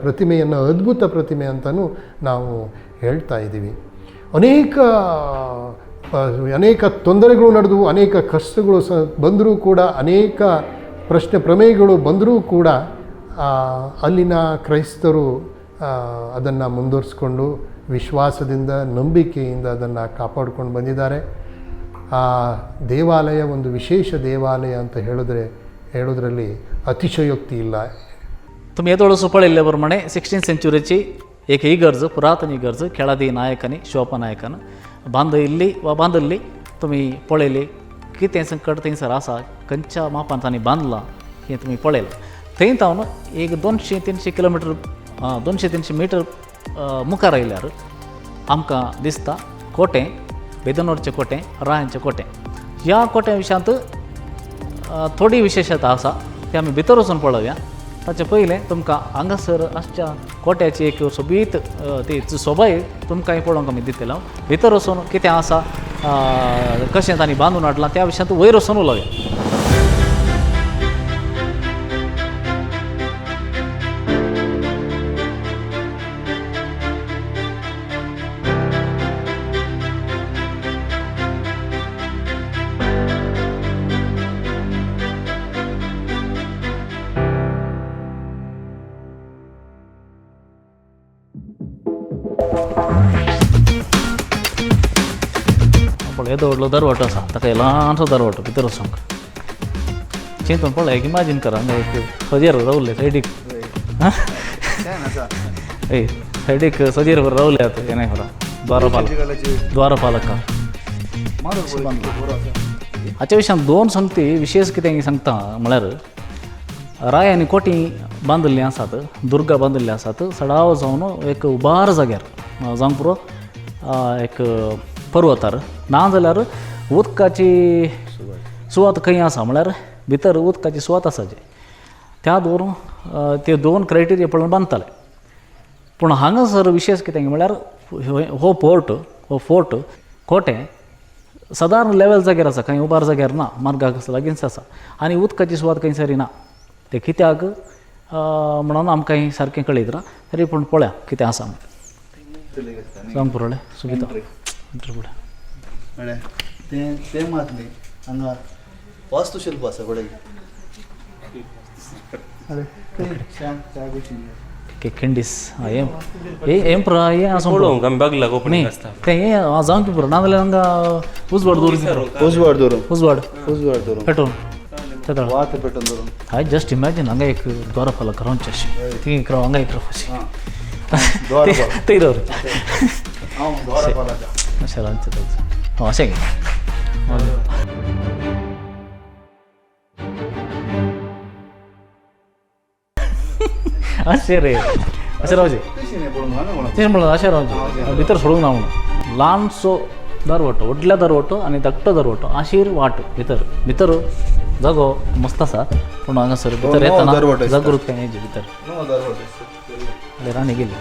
ಪ್ರತಿಮೆಯನ್ನು ಅದ್ಭುತ ಪ್ರತಿಮೆ ಅಂತಲೂ ನಾವು ಹೇಳ್ತಾ ಇದ್ದೀವಿ. ಅನೇಕ ಅನೇಕ ತೊಂದರೆಗಳು ನಡೆದವು, ಅನೇಕ ಕಷ್ಟಗಳು ಬಂದರೂ ಕೂಡ, ಅನೇಕ ಪ್ರಶ್ನೆ ಪ್ರಮೇಯಗಳು ಬಂದರೂ ಕೂಡ ಅಲ್ಲಿನ ಕ್ರೈಸ್ತರು ಅದನ್ನು ಮುಂದುವರಿಸ್ಕೊಂಡು ವಿಶ್ವಾಸದಿಂದ, ನಂಬಿಕೆಯಿಂದ ಅದನ್ನು ಕಾಪಾಡ್ಕೊಂಡು ಬಂದಿದ್ದಾರೆ. ಆ ದೇವಾಲಯ ಒಂದು ವಿಶೇಷ ದೇವಾಲಯ ಅಂತ ಹೇಳೋದ್ರಲ್ಲಿ ಅತಿಶಯೋಕ್ತಿ ಇಲ್ಲ. तुमी येदोळसो पळयल्ले प्रमाणे 16 सेंचुरीची एक इगर्ज, पुरातन इगर्ज खेळादी नायकांनी, शिवप्पा नायकान बांदिल्ली वा बांदिल्ली तुमी पळयली. कितें संकट थंयसर आसा, खंयच्या मापान तांणी बांदलां हें तुमी पळयलां. थंय तावन एक 200-300 किलोमिटर, 200-300 मिटर मुखार आयल्यार आमकां दिसता कोटें, बेदनोरचें कोटें, रायांचें कोटें. ह्या कोट्या विशयांत थोडी विशेशता आसा, ती आमी भितर वचून पळोवया. ताचे पयलें तुमकां हांगासर आसच्या कोट्याची एक सोबीत ती सोबाय तुमकां पळोवंक आमी दितले. हांव भितर वचून कितें आसा, कशें तांणी बांदून हाडलां त्या विशयांत वयर वचून उलोवया. पळय येदो व्हडलो दरवटो आसा, ताका ल्हानसो दरवटो भितर वचोंक चिंतून पळय, एक इमॅजीन कर हांगा एक सजेर रावले सायडीक, ए सायडीक सजेर रावले आतां हें खरो द्वारपालक, द्वारपालक. हाच्या विशयान दोन संगती विशेष कितें सांगता म्हळ्यार, रायांनी कोटी बांदिल्लीं आसात, दुर्गा बांदिल्लीं आसात सडाव जावन एक उबार जाग्यार, जावंक पुरो एक पर्वतार, ना जाल्यार उदकाची सुवात खंय आसा म्हळ्यार भितर उदकाची सुवात आसा जी, त्या दवरून त्यो दोन क्रायटेरिया पळोवन बांदताले. पूण हांगासर विशेष कितें म्हळ्यार हो पोर्ट, हो फोर्ट कोटें सादारण लेवल जाग्यार आसा, खंय उबार जाग्यार ना, मार्गाक लागींच आसा आनी उदकाची सुवात खंयसरी ना. तें कित्याक म्हणून आमकां सारकें कळीत ना, तरी पूण पळया कितें आसा जावंक पुरो सुविधा एंट्री म्हळ्यार तें तें मात न्ही, हांगा वास्तुशिल्प आसा पळय. खिंडीस हें हें पुरो हें आसूंक पुरो. पळोवंक आमी बागला न्ही ओपनींग आसता तें हें जावंक पुरो, नाजाल्यार हांगा उजवाड दवरूंक, उजवाड दवरून, उजवाड उजवाड दवरून पेटोवन तेतळ वात पेटोवन दवरून. हांवें जस्ट इमॅजीन हांगा एक द्वारपालक रावचें अशें, थंय एक राव, हांगा एक राव अशें. थंय दवर. अशें रांदचें. अशें. अशें रे, अशें रावचें. तशें म्हणलें, अशें रावचें, भितर सोडूंक ना म्हणून. ल्हानसो दरवटो, व्हडलो दरवटो आनी धाकटो दरवटो, अशीर वाट भितर. भितर जागो मस्त आसा, पूण हांगासर भितर येतना जागृतकाय येची भितर. राणी गेली.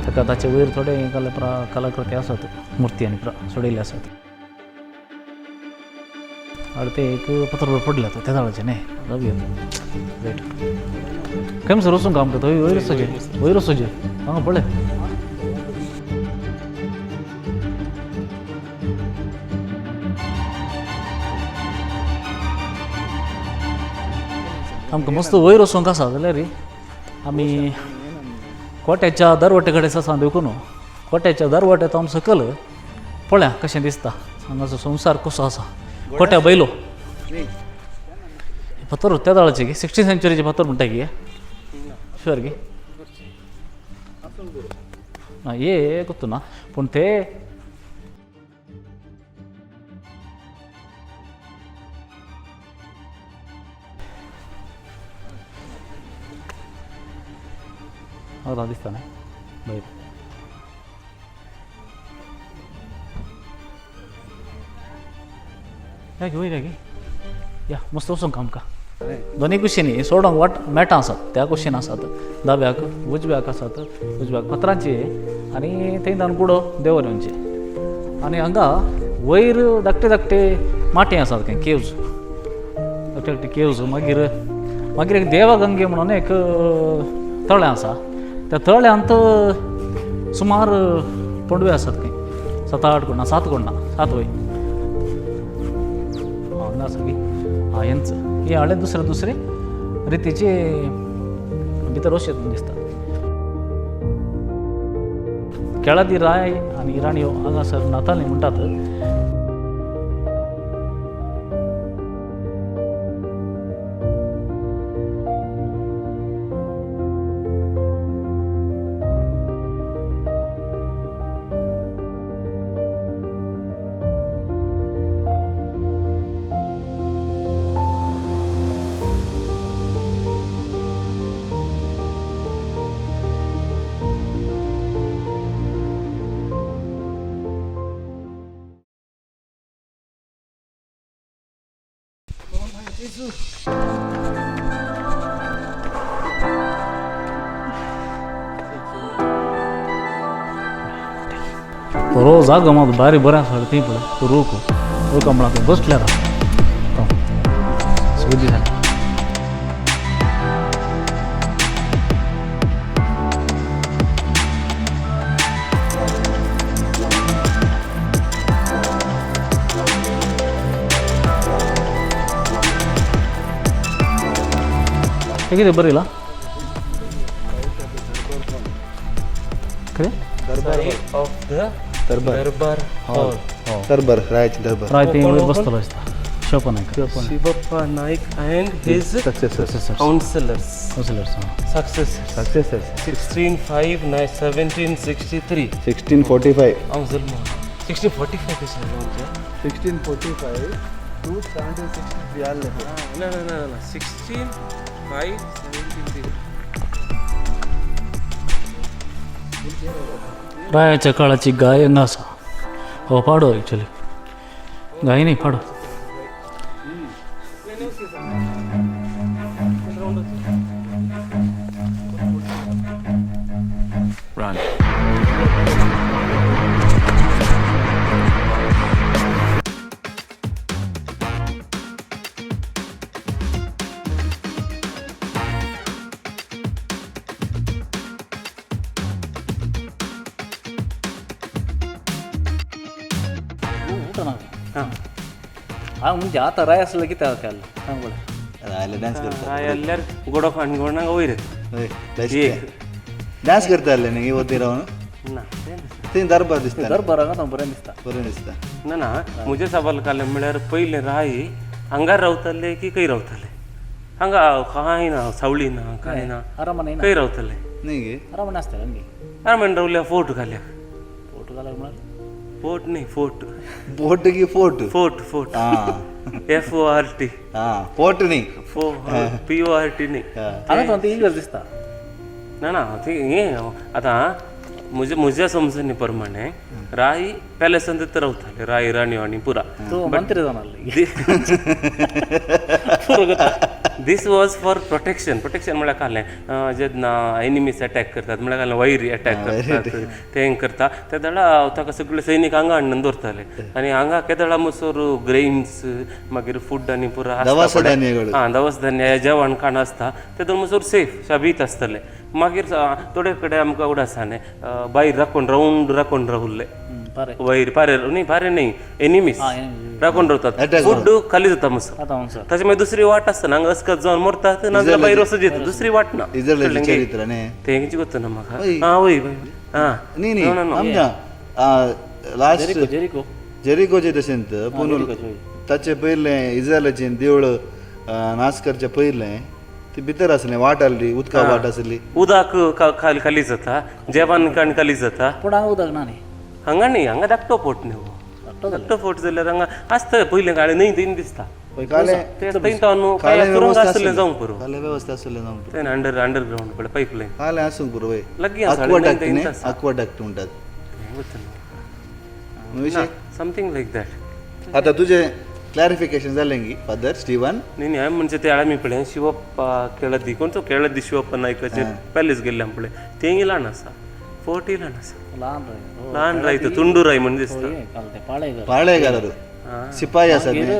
ताका ताचे वयर थोडे कलाकृती आसात, मुर्ती आनी सोडयल्ले आसात. आनी ते एक पत्र पडले आतां त्या जाळाचें न्ही जावया. रायट, खंयसर वचूंक आमकां? थंय वयर वचचें, वयर वचचें. हांगा पळय. आमकां मस्त वयर वचूंक आसा जाल्यार आमी कोट्याच्या दरवटे कडेन आसा देखून कोट्याच्या दरवट्यात आमी सकयल पळया कशें दिसता, हांगाचो संवसार कसो आसा. कोट्या बैलो फातर त्या दाळाचे की 16 सेंचुरीचे फातर म्हणटा की शुअर की ना ये ಗೊತ್ತು ना, पूण ते हय दिसता न्ही बरें. या की वयर या की या मस्त वचूंक आमकां दोनूय कुशींनी सोडोंक वाट मेटां आसात. त्या कुशीन आसात दाव्याक, उजव्याक आसात. उजव्याक फातरांची आनी थंय तांकां कुडो देवर येवचे. आनी हांगा वयर धाकटे धाकटे माटी आसात खंय, केव्ज, धाकटे धाकटे केव्ज. मागीर मागीर एक देवगंगे म्हणून एक तळें आसा. त्या तळ्यांत सुमार पडवे आसात खंय, 7-8 कोण ना, 7 कोण ना, 7 वय हांगा आसा की. हा हेंच हे हाडले दुसरे दुसरे रितीचे भितर अशें दिसता. केळादी राय आनी राणयो हांगासर न्हाताली म्हणटात. बरो जागो मात बारी बरें आसा थंय. पळय रूख, रूख म्हणा थंय बसल्यार सगळें दिसता. हे कितें बरयलां कितें? Of the Darbar Hall. दरबार, रायाचे दरबार. राय थंय वयर बसतलो दिसता Shivappa Naik. Shivappa Naik and his successors. Councillors. Councillors. Successors. Successors. 1605 1763. 1645. Council 1645 is around, yeah? 1645 to 1763 आले. No, no, no, no. 16 5 17 रायाच्या काळाची गाय हांगा आसा. हो पाडो, एक्चुअली गाय न्ही, पाडो. ऊಟ हांव म्हणजे आतां राय आसलो कितें केल्लें सांग पळय. रायले डान्स करता. राय गोडो खाणगोणाक वयर बेस्ट डान्स करता आसले न्ही वती रावन. ना. थंय दरबार दिसता. दरबार हांगा बरें दिसता. बरें दिसता. ना ना, म्हजे सवाल काडलें म्हळ्यार पयलें राय हांगा रावताले की खंय रावताले? हांगा कांय ना, सावळी ना, कांय ना. अरमने ना. खंय रावतले? न्ही गे. अरमने आसतलें न्ही. अरमने रावल्या फोर्ट घाल्या. फोटो घाल्यार म्हळ्यार? फोर्ट न्ही, फोर्ट. बोट की फोर्ट? Fort, fort. हा. F O R T. हा, फोर्ट न्ही. फो पी ओ आर टी न्ही. हांगा तो ती इगर्ज दिसता. ना ना, ती हें आतां म्हज्या म्हज्या समजणी प्रमाणे राय पॅलेसान रावताले, राय राणयो आनी पुरा. तो मंत्री जावन आसले. This was for protection. Protection म्हळ्यार कालें जेन्ना एनिमीस अटॅक करतात, म्हळ्यार कालें वैरी अटॅक करतात, तें करता ते दळा ताका सगळे सैनीक हांगा हाडून दवरताले आनी हांगा केदळा मसोर ग्रेन्स मागीर फूड आनी पुरा. दवस धान्यಗಳು. हां, दवस धान्य जेवण खाण आसता ते दोन मसोर सेफ शाबीत आसतले. मागीर थोडे कडेन आमकां उडास न्ही भायर राखून रावंड राखून रावल्ले. बरें. वैर पारे न्ही, पारे न्ही, एनिमीस राखून रावतात. फूड खाली जाता मसो. आतां हांव सर ताचे मागीर दुसरी वाट आसता, हांगा अस्कत जावन मरतात, नाजाल्यार भायर वचूं येता, दुसरी वाट ना. इजरायलाचें चरित्र न्ही. तें कितें गोत्त ना म्हाका. आं वय वय, आं. न्ही न्ही, आमच्या लास्ट जेरिको. जेरिकोचे तशेंच, पूण ताचे पयलें इजरायलाचें देवळ नाश करचे पयलें ती भितर आसलें, वाट आसली, उदका वाट आसली. उदक खाली खाली जाता, जेवण खाण खाली जाता. पूण हांगा उदक ना न्ही. हांगा न्ही, हांगा धाकटो फोट न्ही हो. धाकटो फोट जाल्यार हांगा आसता पयलें काळे न्हय थंय दिसता. काले ते थंय तो न्हू काय सुरंग आसलें जावंक पुरो. काले वेवस्था आसलें जावंक पुरो. ते अंडर अंडरग्रावंड पळय पायपलायन. काले आसूंक पुरो वय. लागीं आसा. अक्वाडक्ट न्ही, अक्वाडक्ट म्हणटात. विशय समथींग लायक that. आतां तुजें क्लॅरिफिकेशन जालें गी फादर स्टिवन? न्ही न्ही, हांवें म्हणजे ते आमी पळय शिवप्पा केळदी, कोण तो केळदी शिवप्पा नायकाचे पॅलेस गेल्ले आमी पळय, तेंय ल्हान आसा, फोर्टूय ल्हान आसा. ल्हान राय. ल्हान राय, तो तुंडू राय म्हण दिसता. काल ते पाळेगर. पाळेगारार सिपाही आसा. मागीर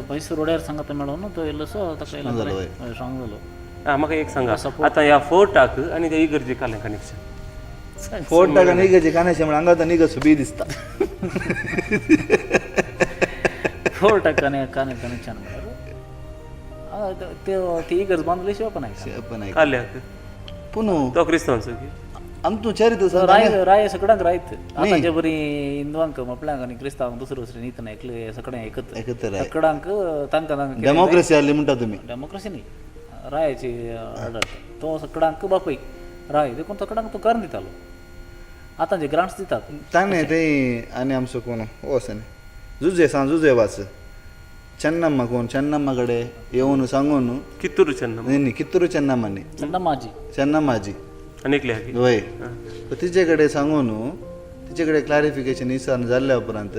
म्हैसूर वड्यार सांगाता मेळोन तो इल्लोसो ताका स्ट्रॉंग जालो. आं, म्हाका एक सांगा आतां, ह्या फोर्टाक आनी त्या इगर्जेक कालें कनेक्शन? फोर्टाक आनी इगर्जे कनेक्शन म्हळ्यार हांगा आतां इगर्ज बी दिसता. फोर्टाक कनेक्शन म्हळ्यार ती इगर्ज बांदली शिवप्पा नायक. शिवप्पा नायक. काल्याक. पूण तो क्रिस्तांवचो की आमचो चरित्र. राय राय सगळ्यांक रायत आतांचे बरी हिंदवांक म्हटल्यांक आनी क्रिस्तांवांक दुसरे दुसरे नीत ना, एकले सगळ्यांक एकच. एकच राय. सगळ्यांक तांकां तांकां. डेमोक्रेसी आसली म्हणटा तुमी? डेमोक्रेसी न्ही, रायाची ऑर्डर. तो सगळ्यांक बापूय राय, देखून सगळ्यांक तो करून दितालो. आतां जे ग्रांट्स दितात. ताणें ते आनी आमचो कोण हो आसा न्ही जुजे, सांग जुजे वास चन्नम्मा, कोण चन्नम्मा कडेन येवन सांगून. कित्तूर चन्नम? न्ही न्ही, कित्तूर चन्नम्मा न्ही. चन्नम्माजी. चन्नम्माजी. आनी एकली आहा की? वय, तिचे कडेन सांगून तिचे कडेन क्लॅरिफिकेशन इसान जाल्ल्या उपरांत,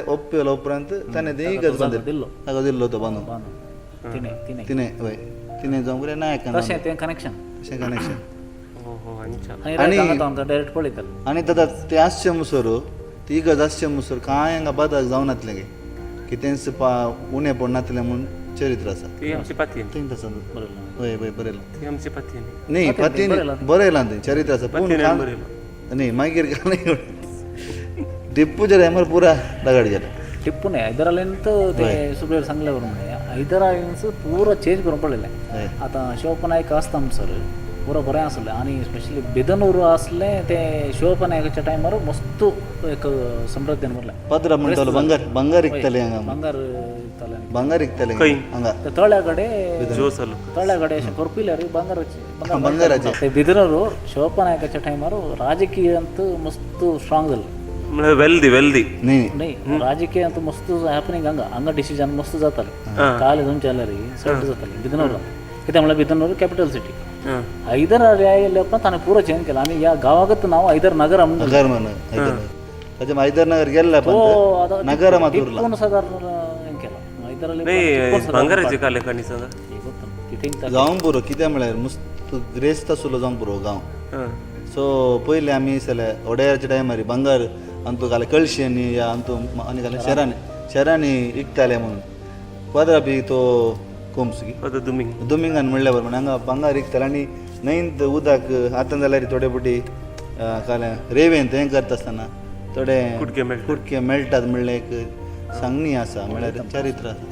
ओप्पेल्या उपरांत ताणें तें इगर्ज बांदिल्लो. दिल्लो. ताका दिल्लो तो बांदून. बांदून तिणें तिणें. तिणें वय, तिणें जावंक बरें नायक. तशें तें कनेक्शन. तशें कनेक्शन. हो हो, आमच्या. आनी राय तांकां डायरेक्ट पळयतालो. आनी दादा ते आसचे मुसर, ती इगर्ज आसचे मुसर कांय हांगा बादाक जावनातलें गे, कितेंच पा उणेपण नातलें म्हूण चरित्र आसा. ती आमची पाती. थंय आसा. बरयलां. वय वय, बरयलां. ती आमची पाती. न्ही, पाती बरयलां, तें चरित्र आसा पूण न्ही. मागीर कांय टिप्पूच्या टायमार पुरा दगड गेला. टिप्पू न्ही, हैदरालीन ते सुबेर सांगल्या प्रमाणे हैदरालीन्स पुरो चेंज करून पडलेलें. आतां शिवप्पा नायक आसता म्हणसर पुरो बरें आसलें आनी स्पेशली बिदनूर आसलें तें शिवप्पा नायकाच्या टायमार मस्त एक समृद्धीन भरलें. पदरा म्हणटालो बंगार, बंगार विकताले हांगा. ಬಂಗಾರ ಇತ್ತಲ್ಲ. ಬಂಗಾರ विकताले हांगा. तळ्या कडेन. जोस आलो. तळ्या कडेन अशें करपिल्यार ಬಂಗಾರ. ಬಂಗಾराचे. ते बिदनूर शिवप्पा नायकाच्या टायमार राजकीय अंत मस्त स्ट्रांग जालें. म्हळ्यार वेल्दी वेल्दी. न्ही. न्ही, राजकीय अंत मस्त हॅपनिंग हांगा. हांगा डिसिजन मस्त जातालें, काल तुमचें जाल्यार सेट जातालें बिदनूर. कित्याक म्हळ्यार बिदनूर कॅपिटल सिटी. हैदर आयिल्ल्या उपरांत ताणें पुरो चेंज केला आनी ह्या गांवाकच नांव हैदर नगर म्हणून. नगर म्हण हैदर, ताचे हैदर नगर गेल्ला तो आतां नगर मात उरला. टिप्पून सादारण हें केलां हैदर. न्ही, भांगराचे काले काणी सांगा. थिंग जावंक पुरो, कित्याक म्हळ्यार मस्त ग्रेस्त आसलो जावंक पुरो गांव. सो पयलीं आमी जाल्यार वड्याच्या टायमार बंगार अंतू घाले कळशेंनी या अंतू आनी घाले शहरांनी शहरांनी विकताले म्हणून क्वाद्रा बी तो कोम्स की आतां दुमींग. दुमिंगान म्हणल्या बरोबर हांगा बंगार विकताले. आनी न्हंयंत उदक आतां जाल्यार थोडे फावटी काले रेवेंत हें करता आसतना थोडे कुडके मेळटात. कुडके मेळटात म्हणलें एक सांगणी आसा, म्हळ्यार चरित्र आसा.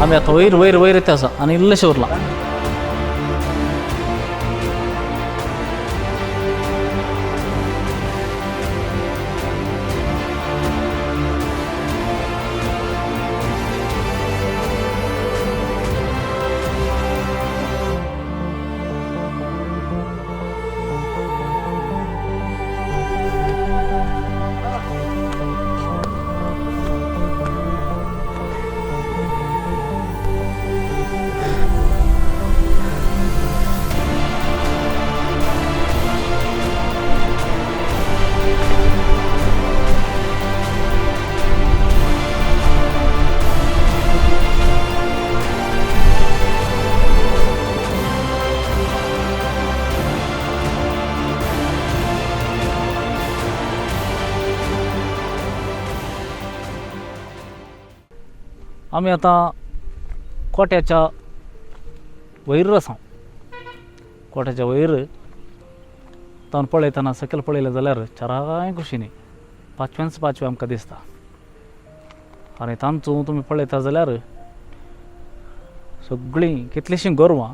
आमी आतां वयर वयर वयर येता आसा आनी इल्लेशें उरलां. आमी आतां कोट्याच्या वयर आसा. कोट्याच्या वयर तावन पळयतना सकयल पळयलें जाल्यार चाराय कुशींनी पांचवेंच पांचवें आमकां दिसता. आनी तांचो तुमी पळयता जाल्यार सगळीं कितलींशीं गोरवां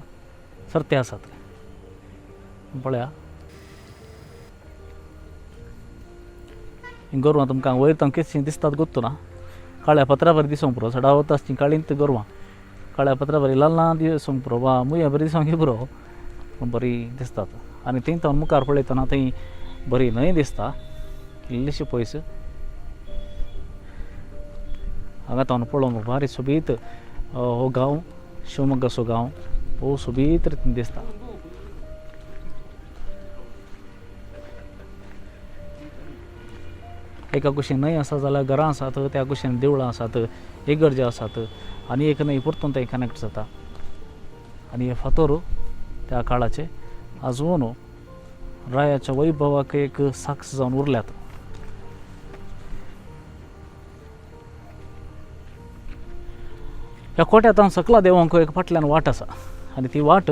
सरते आसात. पळया हीं गोरवां तुमकां वयर तांकां कितलीं दिसतात गोत्तू ना, काळ्या पत्र्या बरी दिसूंक पुरो, चडावत आसची काळींत गोरवां काळ्या पत्र्या बरी ल्हान ल्हान दिसूंक पुरो वा मुया बरी दिसूंक पुरो, पूण बरी दिसतात. आनी थंय तावन मुखार पळयतना थंय बरी न्हंय दिसता इल्लीशी पयस. हांगा तावन पळोवंक भारी सोबीत हो गांव शिवमोग्गाचो गांव भोव सोबीत रितीन दिसता. एका कुशीन न्हंय आसा जाल्यार घरां आसात, त्या कुशीन देवळां आसात, इगर्ज्यो आसात आनी एक न्हंय परतून थंय कनेक्ट जाता. आनी हे फातोर त्या काळाचे आजून रायाच्या वैभवाक एक साक्ष जावन उरल्यात. ह्या कोट्यांत सकला देवोंक एक फाटल्यान वाट आसा आनी ती वाट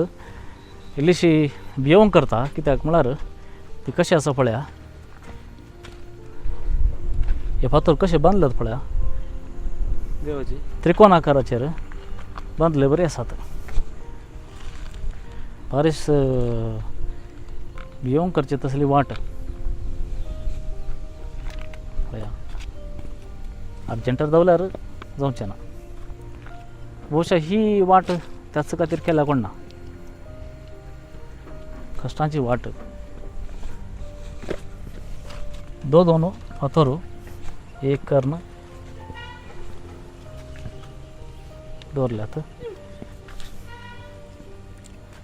इल्लीशी भियोवंक करता, कित्याक म्हळ्यार ती कशी आसा पळया, हे फातर कशे बांदल्यात पळया, देवाची त्रिकोण आकाराचेर बांदले बरे आसात. बारीस भियोवंक करची तसली वाट पळया. अर्जंटार धांवल्यार जावचें ना, बहुशा ही वाट त्याच खातीर केल्या कोण ना, कश्टांची वाट. दो दोन फातर एक करून दवरल्यात.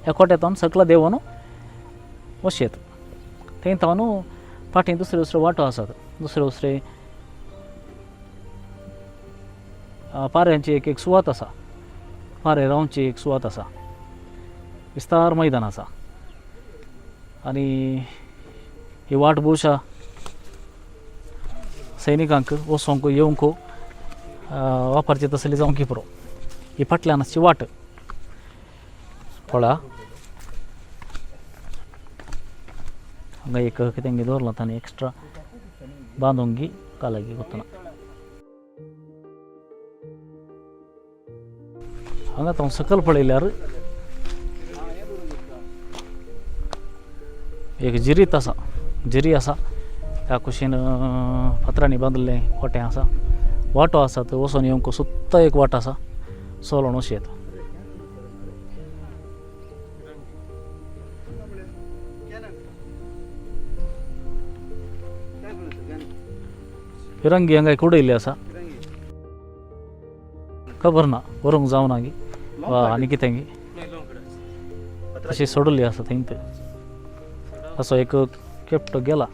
ह्या कोट्यांत सकला देंवून वचयेत, थंय तावन फाटीं दुसरे दुसरे वांटो आसात, दुसरे दुसरे पाऱ्यांची एक एक सुवात आसा, पारे रावची एक सुवात आसा, विस्तार मैदान आसा. आनी ही वाट बहुशा सैनिकांक वचोंक येवंक वापरची तसली जावंक पुरो. ही फाटल्यान आसची वाट पळा, हांगा एक कितें दवरलां तांणी एक्स्ट्रा बांदूंक कालागी गोतना. हांगा हांव सकयल पळयल्यार एक जिरीत आसा, जिरी आसा, त्या कुशीन फातरांनी बांदिल्लें कोटें आसा, वाटो आसा, थंय वचोन येवंक सुद्दां एक वाट आसा, चलोन वचूं येता. फिरंगी हांगा एक उडयल्ली आसा, खबर ना व्हरूंक जावना गी वा आनी कितें गी, तशी सोडली आसा थंय. असो एक केपटो गेला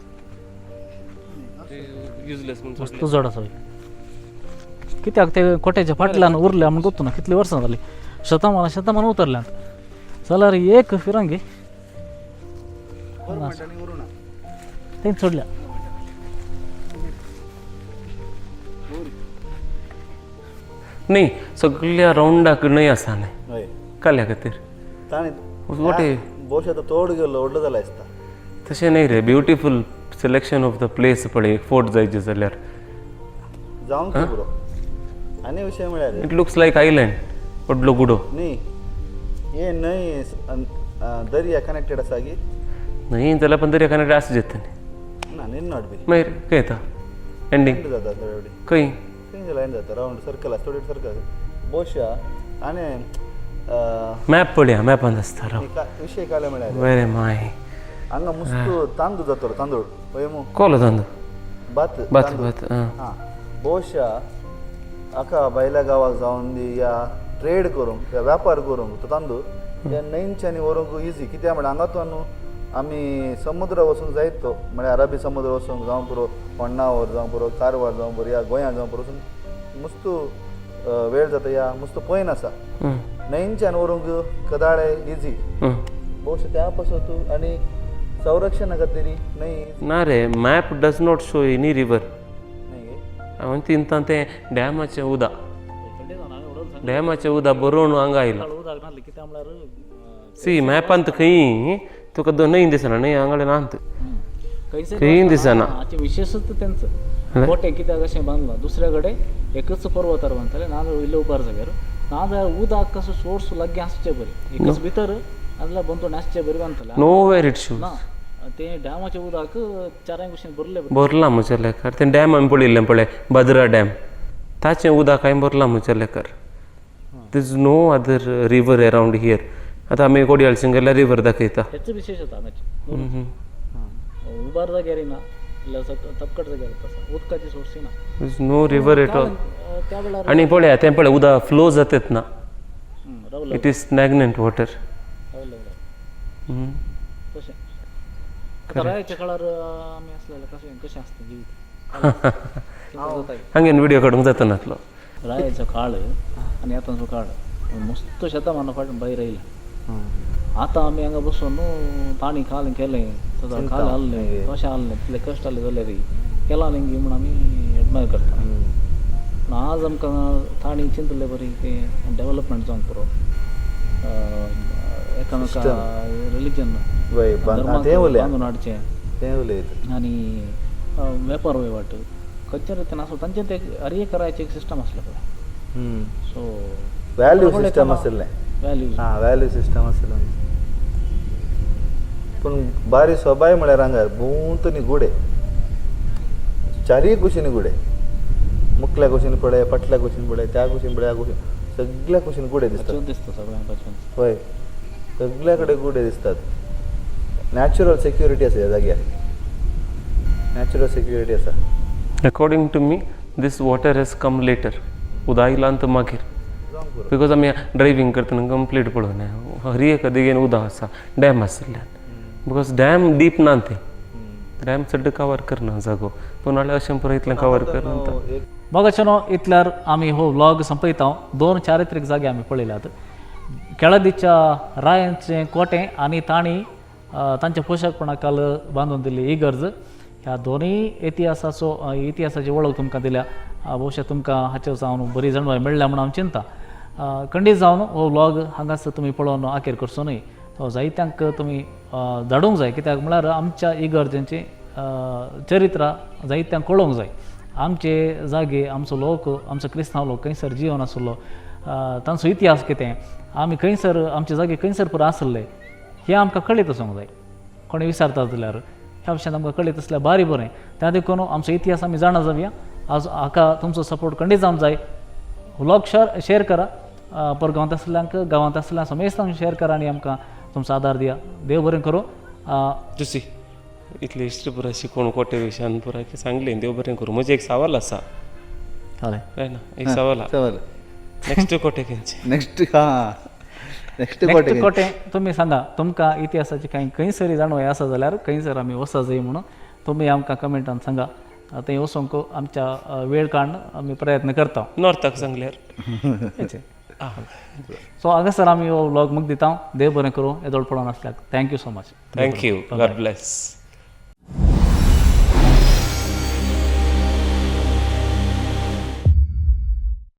युजलेस म्हणून मस्त जड आसा. कित्याक ते कोट्याच्या फाटल्यान उरल्या म्हूण गोत्तू ना, कितलीं वर्सां जालीं, शतमान शतमान उतरल्यात जाल्यार एक फिरंगी थंय सोडल्या. न्ही सगळ्या रावंडाक न्हंय आसा न्हय हय काल्या खातीर ताणें वटे बहुशा आतां तोड गेल्लो व्हडलो जाला दिसता. तशें न्ही रे, beautiful selection of the place पळय, एक फोर्ट जायचे जाल्यार जावंक पुरो. आनी विशय म्हळ्यार it looks like island. व्हडलो गुडो. न्ही, हे न्हंय दर्या कनेक्टेड आसा की? न्हंय जाल्यार पण दर्या कनेक्टेड आसूं येता न्ही. ना, निन्नोट बी. मागीर खंय येता एंडींग? एंड जाता थोडे कडेन. खंय? खंय जाल्यार एंड जाता, रावंड सर्कल आसा, थोडे सर्कल ಬಹುಶಃ आनी मॅप पळया, मॅपान आसता, राव. विशय काले म्हळ्यार बरें माय. हांगा मुस्तू तांदूळ जातलो, तांदूळ पळय मू. कोलो तांदूळ? भात. भात. तांदूळ. भात आं. हां, ಬಹುशः हाका भायल्या गांवाक जावन दी या ट्रेड करूंक या व्यापार करूंक तो तांदूळ ह्या न्हंयच्यानी व्हरूंक इजी. कित्याक म्हळ्यार हांगा तो न्हू आमी समुद्र वचूंक जायत, तो म्हळ्यार अरबी समुद्र वचूंक जावं पुरो, होण्णावर जावं पुरो, कारवार जावं पुरो, या गोंयांत जावं पुरो, वचूंक मुस्तू वेळ जाता या मुस्तू पयन आसा. न्हंयच्यान व्हरूंक कदाळे इजी. ಬಹುशः त्या पासत आनी संरक्षणा खातीर न्हंय. ना रे, map does not show any river. न्हय. हांवें तिंता तें डॅमाचें उदक, डॅमाचें उदक बरोवन हांगा आयलां. उदक नासलें, कित्याक म्हळ्यार सी, मॅपांत खंय तुका न्हंय दिसना, न्हय हांगा नात. खंयसर खंय दिसना. हाचें विशेशच तेंच कोटें कित्याक अशें बांदलां, दुसऱ्या कडेन एकच पर्वतार बांदताले, ना जाल्यार इल्लें उबार जाग्यार, ना जाल्यार उदक कसो सोर्स लागीं आसचे बरी, एकच भितर नाजाल्यार भोंवतणी आसचे बरी बांदताले. Nowhere it shows. ना, तें डॅमाचें उदक चारांय कुशीन भरलें. भरलां म्हज्या लेखार. तें डॅम आमी पळयल्लें पळय, भद्रा डॅम, ताचें उदक हांवें भरलां म्हज्या लेखार. There is no other river around here. आतां आमी कोडयाळसून गेल्यार रिवर दाखयता. हेच विशेशता हांगाची, उबार जाग्यार ना, इल्लें तपकट जाग्यार आसा, उदकाची सोर्स ना. There is no river at all. त्या वेळार आनी पळया, तें पळय, उदक फ्लो जातात ना. रावलें. It is stagnant water. रावलें तशें आतां रायाच्या काळार आमी आसलेले कशें कशें आसता जिवीत चिंता जाता. हांगेन व्हिडियो काडूंक जाता नासलो. रायाचो काळ आनी आतांचो काळ मस्त शतमान फाट भायर आयला. आतां आमी हांगा बसून ताणी काल केलें, सदां काल आहलें, कशें आहलें, तितलें कश्ट आहलें जाल्यार केलां न्ही म्हूण आमी एडमायर करता. पूण आज आमकां ताणी चिंतलें बरी तें डेवलपमेंट जावंक पुरो, एकामेका रिलिजन वय तें उलया. बांदून हाडचें. तें उलयता. आनी वेपार वहिवाट खंयच्या रितीन आसूं, तांचें ते हर एक रायाचें एक सिस्टम आसलें पळय, सो व्हॅल्यू सिस्टम आशिल्लें. व्हॅल्यूज. हां, व्हॅल्यू सिस्टम आशिल्लें. पूण बारी सोबाय म्हळ्यार हांगा भोंवतणी गुडे, चारीय कुशीनी गुडे, मुखल्या कुशीन पळय, फाटल्या कुशीन पळय, त्या कुशीन पळय, ह्या कुशीन, सगल्या कुशीन गुडे दिसतात. दिसता सगळ्यांक पासून. हय, सगल्या कडेन गुडे दिसतात. नॅचरल सेक्युरिटी आसा ह्या जाग्यार, नॅचरल सेक्युरिटी आसा. According to me, this water has come later. उदक आयलां तो मागीर. जावंक पुरो. Because आमी ड्रायवींग करतना कंप्लीट पळोवन हर एका देगेन उदक आसा डॅम आशिल्ल्यान, because dam deep ना, तें डॅम चड कवर करना जागो, पूण नाल्यार अशें पुरो इतलें कवर करना. एक मोगाचेनो, इतल्यार आमी हो व्लॉग संपयता. दोन चारित्रीक जागे आमी पळयल्यात, केळदीच्या रायांचें कोटें आनी तांणी तांच्या पोशाकपणा काल बांदून दिल्ली इगर्ज. ह्या दोनूय इतिहासाचो इतिहासाची वळख तुमकां दिल्या. बहुशा तुमकां हाचेर जावन बरी जाणवाय मेळ्ळ्या म्हूण हांव चिंता. खंडीत जावन हो व्लॉग हांगासर तुमी पळोवन आखेर करचो न्हय, तो जायत्यांक तुमी धाडूंक जाय, कित्याक म्हळ्यार आमच्या इगर्जेंची चरित्रां जायत्यांक कळोवंक जाय. आमचे जागे, आमचो लोक, आमचो क्रिस्तांव लोक खंयसर जिवन आसलो, तांचो इतिहास कितें, आमी खंयसर, आमचे जागे खंयसर पुरो आसले, हें आमकां कळीत आसूंक जाय. कोणी विचारता जाल्यार ह्या विशयान आमकां कळीत आसल्यार बारी बरें. त्या देखून आमचो इतिहास आमी जाणा जावया. आज हाका तुमचो सपोर्ट खंडीत जावंक जाय. व्लॉग शेअर शेअर करा, परगांवांत आसल्यांक, गांवांत आसल्या समेस्तांक शेअर करा आनी आमकां तुमचो आदार दिया. देव बरें करूं. दुसरी इतली हिस्ट्री पुरा शिकोवन कोटे विशयान पुरा सांगलें, देव बरें करूं. म्हजें एक सवाल आसा. हय. राय ना, एक सवाल. सवाल. नेक्स्ट कोटे खंयचें? नेक्स्ट, हां, नेक्स्ट. नेक्स्ट कोटे. कोटे तुमी सांगा. तुमकां इतिहासाची कांय खंयसर जाणवाय आसा जाल्यार खंयसर आमी वचूंक जाय म्हणून तुमी आमकां कमेंटान सांगा. थंय वचूंक आमच्या वेळ काडून आमी प्रयत्न करता. नॉर्थाक सांगल्यार. सो हांगासर आमी हो व्लॉग मुग दिता. देव बरें करूं. येदोळ पळोवन आसल्याक thank you so much. Thank you, God bless.